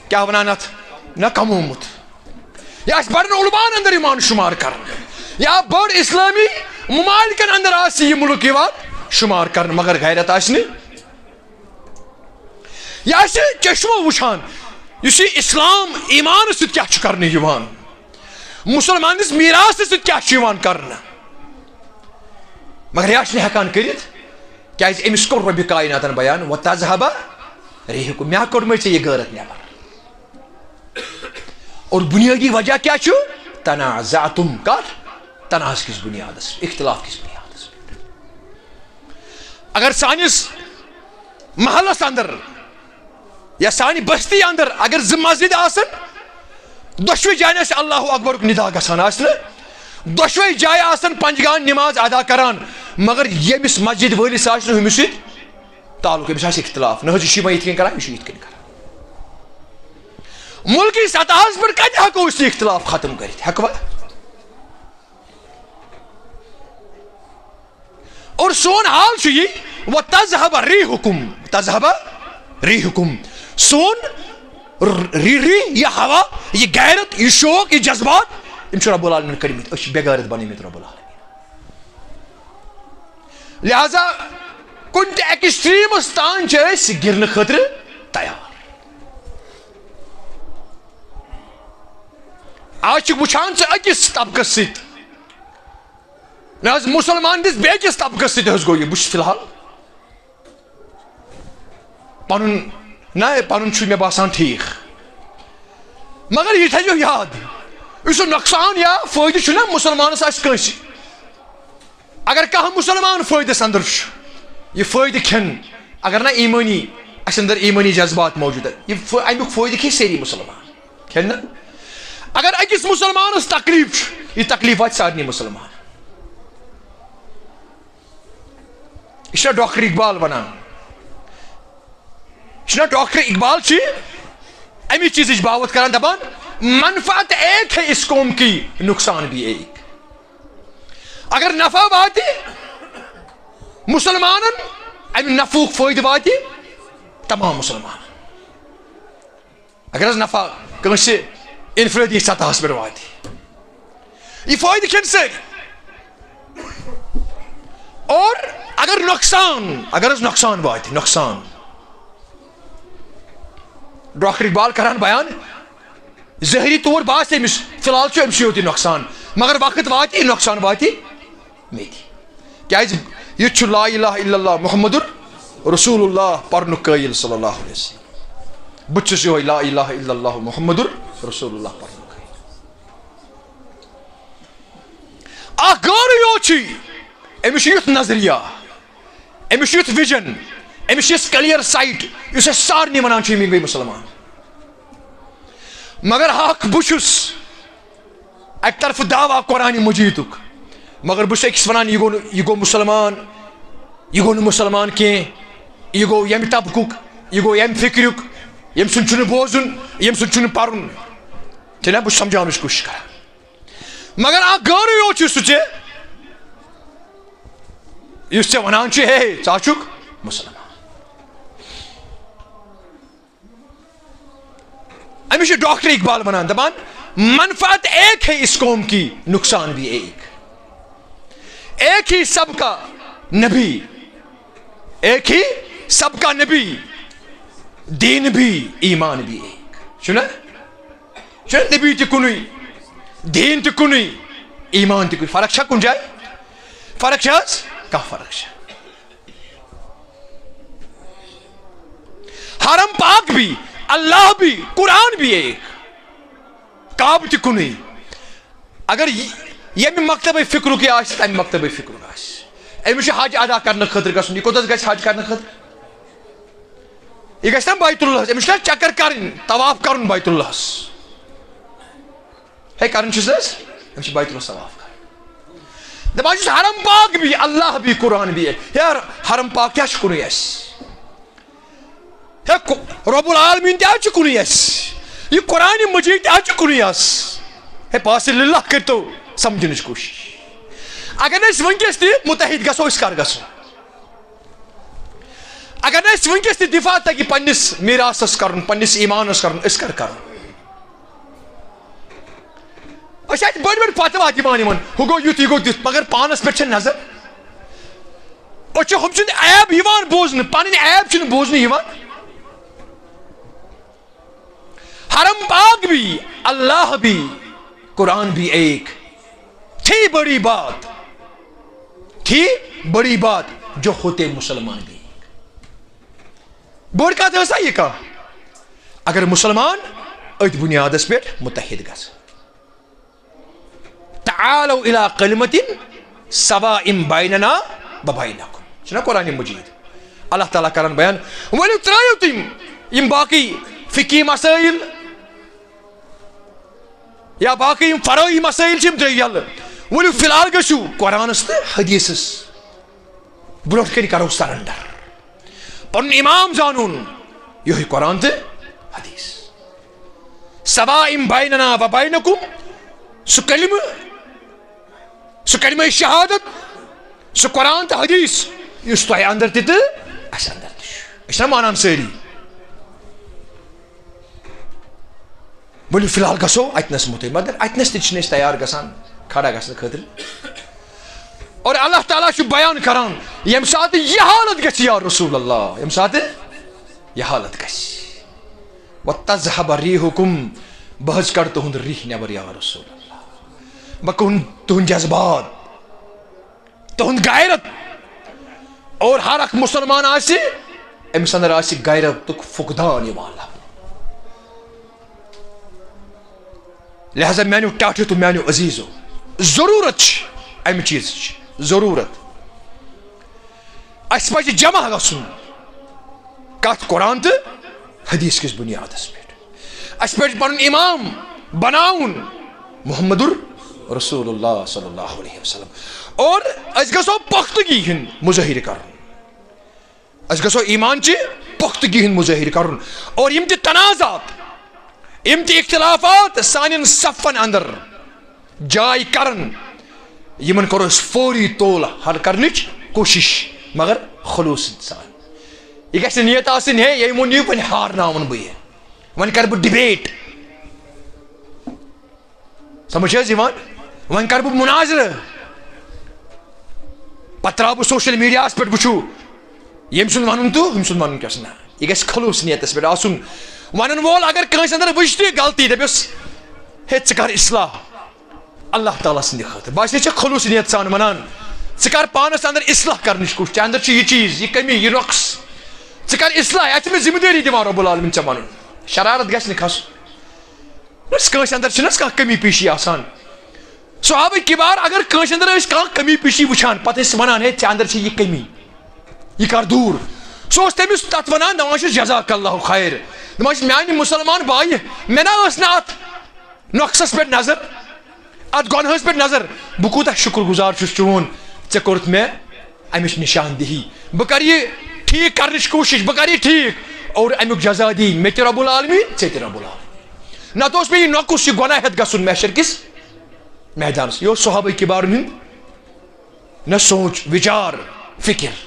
کیٛاہ ونان اتھ، نہ کمومُت۔ یہِ آسہِ بڑن علماءن اندر یِوان شمار کرنہٕ۔ یا بٔڑ اسلٲمی ممالکن اندر آسہِ یہِ مُلک یِوان شمار کرنہٕ، مگر غیرت آسہِ نہٕ۔ یہِ آسہِ چشمو وٕچھان، یُس یہِ اسلام ایمانس سۭتۍ کیٛاہ چھُ کرنہٕ یِوان، مسلمانس میراثس سۭتۍ کیٛاہ چھُ یِوان کرنہٕ۔ مگر یہِ آسہِ نہٕ ہٮ۪کان کٔرِتھ، کیازِ أمِس کوٚر رۄبِ کایناتن بیان، "وَتَذْهَبَ رِيحُكُمْ"، مےٚ کوٚڑمَے ژےٚ یہِ غٲرت نٮ۪بر۔ اور بنیٲدی وجہ کیٛاہ چھُ؟ تنازعتم، کتھ؟ تنازعہ کِس بنیادس، اختلاف کِس بنیادس پٮ۪ٹھ۔ اگر سٲنِس محلس اندر یا سانہِ بستی اندر اگر زٕ مسجد آسن، دۄشوے جاین آسہِ اللہ اکبرُک ندا گژھان، آسہِ نہٕ؟ دۄشوے جایہِ آسن پنجگان نماز ادا کران، مگر ییٚمِس مسجد وٲلِس آسہِ نہٕ ہُمِس سۭتۍ تعلق، أمِس آسہِ اختلاف، نہ حظ، یہِ چھُ یِمن یِتھ کٔنۍ کران، یہِ چھُ یِتھ کٔنۍ کران۔ مُلکی سطحس پٮ۪ٹھ کتہِ ہٮ۪کو أسۍ یہِ اختلاف ختم کٔرِتھ؟ ہٮ۪کوا؟ اور سون حال چھُ یہِ، "وَتَذْهَبَ رِيحُكُمْ"، "تَذْهَبَ رِيحُكُمْ"، سون ر-، ری ری، یہِ ہوا، یہِ غیرت، یہِ شوق، یہِ جذبات، یِم چھِ رب العالمین کٔڑمٕتۍ، أسۍ چھِ بے غیرت بنیمٕتۍ رب العالمین۔ لہذا کُنہِ تہِ ایکسٹریمس تام چھِ أسۍ گِرنہٕ خٲطرٕ تیار۔ آز چھِ وٕچھان ژٕ أکِس طبقس سۭتۍ، نہ حظ، مسلمان دِس بیٚکِس طبقس سۭتۍ حظ گوٚو یہِ۔ بہٕ چھُس فی الحال پنُن، نہ، پنُن چھُ مےٚ باسان ٹھیٖک، مگر یہِ تھٲیزیو یاد، یُس یہِ نۄقصان یا فٲیدٕ چھُنہ مسلمانس آسہِ کٲنٛسہِ، اگر کانٛہہ مسلمان فٲیدس اندر چھُ، یہِ فٲیدٕ کھٮ۪ن، اگر نہ ایمٲنی، اسہِ اندر ایمٲنی جذبات موجود، یہِ فٲ-، امیُک فٲیدٕ کھیٚیہِ سٲری مسلمان۔ کھٮ۪ن نہ؟ اگر أکِس مسلمانس تکلیف چھُ، یہِ تکلیف واتہِ سارنٕے مسلمانن۔ یہِ چھُنہ ڈاکٹر اقبال ونان؟ یہِ چھُنہ ڈاکٹر اقبال چھُ امی چیزٕچ باوت کران، دپان، "منفعت ایک ہے اس قوم کی، نقصان بھی ایک۔" اگر نفع واتہِ مسلمانن، امہِ نفعُک فٲیدٕ واتہِ تمام مسلمانن۔ اگر حظ نفع کٲنٛسہِ انفرٲدی سطحس پٮ۪ٹھ واتہِ، یہِ فٲیدٕ کھٮ۪ن سٲری۔ اور اگر نۄقصان، اگر حظ نۄقصان واتہِ، نۄقصان۔ ڈاکٹر اقبال کران بیان، ظٲہری طور باسہِ أمِس، فی الحال چھُ أمِس یوت یہِ نۄقصان، مگر وقت واتہِ، یہِ نۄقصان واتہِ مےٚ تہِ۔ کیازِ؟ یہِ چھُ لا الہ الا اللہ محمد رسول اللہ پرنُک قٲیِل صلی اللہ علیہ وسلم۔ بہٕ چھُس یِہوٚے لا الہ الا اللہ محمد رسول اللہ پرنُک قٲیِل۔ اکھ غٲرٕے یوت چھُ، أمِس چھُ یُتھ نظریہ، أمِس چھُ یُتھ وِجن، أمِس چھُ یُتھ کلیئر سایٹ، یُس أسۍ سارنٕے وَنان چھِ، یِم گٔے مُسلمان۔ مگر اکھ بہٕ چھُس، اَکہِ طرفہٕ دعویٰ قرآن مجیدُک، مگر بہٕ چھُس أکِس وَنان، یہِ گوٚو نہٕ، یہِ گوٚو مُسلمان، یہِ گوٚو نہٕ مُسلمان کینٛہہ، یہِ گوٚو ییٚمہِ طبقُک، یہِ گوٚو ییٚمہِ فِکرُک، ییٚمہِ سُنٛد چھُنہٕ بوزُن، ییٚمہِ سُنٛد چھُنہٕ پَرُن۔ چھُنہ، بہٕ چھُس سَمجھاونٕچ کوٗشِش کران۔ مگر اکھ غٲرٕے یوت چھُ سُہ ژےٚ، یُس ژےٚ وَنان چھُ، ہے، ژٕ ہا چھُکھ مُسلمان۔ أمِس چھُ ڈاکٹر اقبال وَنان، دَپان، منفعت ایک ہے اس قوم کی، نقصان بھی ایک، ایک ہی سب کا نبی، ایک ہی سب کا نبی، دین بھی ایمان بھی ایک۔ چھُنہ؟ چھُنہ؟ نبی تہِ کُنُے، دین تہِ کُنُے، ایمان تہِ کُنُے۔ فرق چھا کُنہِ جایہِ؟ فرق چھا حظ؟ کانٛہہ فرق چھا؟ حرم پاک بھی، اللہ بھی، قرآن بھی ایک، کعبہٕ تہِ کُنُے۔ اگر یہِ، ییٚمہِ مکتبے فکرُک یہِ آسہِ، تَمہِ مکتبے فکرُک آسہِ۔ أمِس چھُ حج ادا کرنہٕ خٲطرٕ گژھُن۔ یہِ کوٚت حظ گژھِ حج کرنہٕ خٲطرٕ؟ یہِ گژھِ نا بیت اللہس، أمِس چھُنہ چکر کرٕنۍ، طواف کرُن بیت اللہس؟ ہے، کرٕنۍ چھُس نہ حظ؟ أمِس چھُ بیت اللہس طواف کرُن۔ دپان چھُس، حرم پاک بھی، اللہ بھی، قرآن بھی۔ ہے، حرم پاک کیٛاہ چھُ کُنُے اَسہِ؟ ہے، کو-، رب العالمین تہِ حظ چھُ کُنُے اَسہِ۔ یہِ قرآن مجید تہِ حظ چھُ کُنُے اَسہِ۔ ہے، پاسہِ للہ کٔرۍتو سمجھنٕچ کوٗشِش۔ اگر نہٕ أسۍ وٕنکیٚس تہِ متحد گژھو، أسۍ کر گژھو؟ اگر نہٕ اَسہِ وٕنکیٚس تہِ دفاع تگہِ پننِس میراثس کرُن، پننِس ایمانس کرُن، أسۍ کر کرو؟ أسۍ چھِ اَتہِ بٔڑۍ بٔڑۍ فتوا دِوان یِمن، ہُہ گوٚو یُتھ، یہِ گوٚو تیُتھ، مگر پانس پٮ۪ٹھ چھےٚ نظر۔ أسۍ چھِ ہُم سٕنٛدۍ عیب یِوان بوزنہٕ، پنٕنۍ عیب چھِنہٕ بوزنہٕ یِوان۔ حرم پاک بھی، اللہ بھی، قرآن بھی ایک۔ تھی بڑی بات، تھی بڑی بات جو ہوتے مسلمان بھی ایک۔ بٔڑ کتھ ٲسا یہِ کانٛہہ؟ اگر مُسلمان أتھۍ بُنیادس پٮ۪ٹھ مُتحد گژھن۔ تعالوا الی کلمۃ سواء بیننا و بینکم۔ چھُنہ قرآن مجید؟ اللہ تعالیٰ کران بیان، ؤلِو ترٲیِو تُہۍ یِم باقٕے فقہی مسائل یا باقٕے یِم فرعی مسائل چھِ، یِم ترٲیِو یَلہٕ۔ ؤلِو فی الحال گٔژھِو قرآنس تہٕ حدیثس برونٛٹھ کنہِ، کرو سرنڈر۔ پنُن امام زانُن، یِہوٚے قرآن تہٕ حدیث۔ سواء بیننا و بینکم، سُہ کلمہٕ، سُہ کلمہ شہادت، سُہ قرآن تہٕ حدیث، یُس تۄہہِ اندر تہِ تہٕ اسہِ اندر تہِ چھُ۔ أسۍ چھِنہ مانان سٲری؟ ؤلِو فی الحال گژھو اتنس مُتحد، مگر اتنس تہِ چھِنہٕ أسۍ تیار گژھان کھڑا گژھنہٕ خٲطرٕ۔ اور اللہ تعالیٰ چھُ بیان کران، ییٚمہِ ساتہٕ یہِ حالت گژھِ یا رسول اللہ، ییٚمہِ ساتہٕ یہِ حالت گژھِ، وَتَذْهَبَ رِيحُكُمْ، بہٕ حظ کڑٕ تُہُنٛد ریح نٮ۪بر یا رسول اللہ، بہٕ کڑٕ تُہُنٛد جذبات، تُہُنٛد غیرت۔ اور ہر اکھ مسلمان آسہِ، أمِس اندر آسہِ غیرتُک فقدان یِوان لبنہٕ۔ لہذا میانیو ٹاٹھیو تہٕ میانیو عزیزو، ضرورت چھِ امہِ چیزٕچ، ضرورت۔ اسہِ پزِ جمع گژھُن کتھ قرآن تہٕ حدیث کِس بنیادس پٮ۪ٹھ۔ اسہِ پزِ پنُن امام بناوُن محمد رسول اللہ صلی اللہ علیہ وسلم۔ اور أسۍ گژھو پختگی ہُنٛد مظٲہرٕ کرُن۔ أسۍ گژھو ایمان چہِ پختگی ہُنٛد مظٲہرٕ کرُن۔ اور یِم تہِ تنازعات، یِم تہِ اختلافات سانٮ۪ن صفن اندر جاے کرن، یِمن کرو أسۍ فوری طول حل کرنٕچ کوٗشش، مگر خلوص سان۔ یہِ گژھِ نہٕ نیت آسٕنۍ، ہے، ییٚمۍ ووٚن یہِ، وۄنۍ ہارناوُن بہٕ یہِ، وۄنۍ کرٕ بہٕ ڈبیٹ۔ سمجھ چھِ حظ یِوان؟ وۄنۍ کرٕ بہٕ مناظرٕ۔ پتہٕ ترٛاو بہٕ سوشل میڈیاہس پٮ۪ٹھ، وٕچھِو ییٚمۍ سُنٛد ونُن تہٕ ہُمۍ سُنٛد ونُن کیٛاہ چھُ۔ نہ، یہِ گژھِ خلوص نیتس پٮ۪ٹھ آسُن۔ ونن وول اگر کٲنٛسہِ اندر وٕچھِ تہِ غلطی، دٔپِس، ہے، ژٕ کر اصلاح اللہ تعالیٰ سٕنٛدِ خٲطرٕ۔ باسے ژےٚ خلوص نیت سان ونان، ژٕ کر پانس اندر اصلاح کرنٕچ کوٗشش، ژےٚ اندر چھِ یہِ چیٖز، یہِ کمی، یہِ نۄقص، ژٕ کر اصلاح، اتھ چھِ مےٚ ذمہٕ دٲری دِوان رب العالمین ژےٚ ونُن۔ شرارت گژھِ نہٕ کھسُن۔ بس کٲنٛسہِ اندر چھِنہٕ حظ کانٛہہ کمی پیشی آسان۔ صحابہ کبار اگر کٲنٛسہِ اندر ٲسۍ کانٛہہ کمی پیشی وٕچھان، پتہٕ ٲسۍ ونان، ہے، ژےٚ اندر چھِ یہِ کمی، یہِ کر دوٗر۔ سُہ اوس تٔمِس تتھ ونان، دپان چھُس، جزاک اللہ خیر۔ دپان چھُس، میانہِ مسلمان بایہِ، مےٚ نہ ٲس نہٕ اتھ نۄقصس پٮ۪ٹھ نظر، اتھ گۄنہس پٮ۪ٹھ نظر۔ بہٕ کوٗتاہ شُکر گُزار چھُس چون، ژےٚ کوٚرُتھ مےٚ امِچ نشاندہی۔ بہٕ کرٕ یہِ ٹھیٖک کرنٕچ کوٗشش، بہٕ کرٕ یہِ ٹھیٖک۔ اور امیُک جزا دی مےٚ تہِ رب العالمین، ژےٚ تہِ رب العالمین۔ نتہٕ اوس مےٚ یہِ نۄقُص، یہِ گۄناہ ہٮ۪تھ گژھُن محشر کِس میدانس۔ یہِ اوس صحابہ کبارن ہُنٛد نہ سونچ، وچار، فکر۔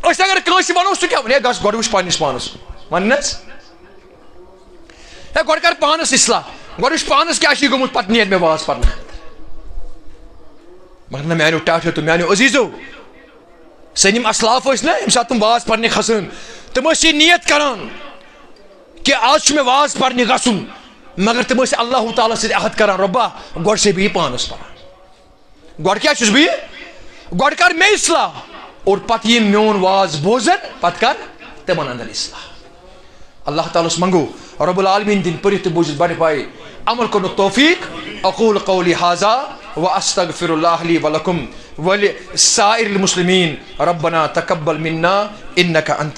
أسۍ اگر کٲنٛسہِ ونو، سُہ کیٛاہ ونہِ؟ ہے، گژھ گۄڈٕ وٕچھ پننِس پانس۔ ونہِ نہ حظ؟ ہے، گۄڈٕ کر پانس اصلاح، گۄڈٕ وٕچھ پانس کیٛاہ چھُے گوٚمُت، پتہٕ نیر مےٚ واز پرنہٕ خٲطرٕ۔ مگر نہ، میانیو ٹاٹھیو تہٕ میانیو عزیزو، سٲنۍ یِم اسلاف ٲسۍ نہ، ییٚمہِ ساتہٕ تِم واز پرنہِ کھسان، تِم ٲسۍ یہِ نیت کران کہِ آز چھُ مےٚ واز پرنہِ گژھُن، مگر تِم ٲسۍ اللہ تعالیٰ سۭتۍ عہد کران، رۄبا، گۄڈٕ چھُسے بہٕ یہِ پانس پران۔ گۄڈٕ کیٛاہ چھُس بہٕ یہِ؟ گۄڈٕ کر مےٚ اصلاح، اور پتہٕ یِم میون واز بوزن، پتہٕ کر تِمن اندر اصلاح۔ اللہ تعالیٰ ہس منگو رب العالمین دِن پٔرِتھ تہٕ بوٗزِتھ بڑِ پایہِ عمل کرنُک توفیق۔ اقول قولی هذا واستغفر الله لي ولكم ولسائر المسلمين۔ ربنا تقبل منا انك انت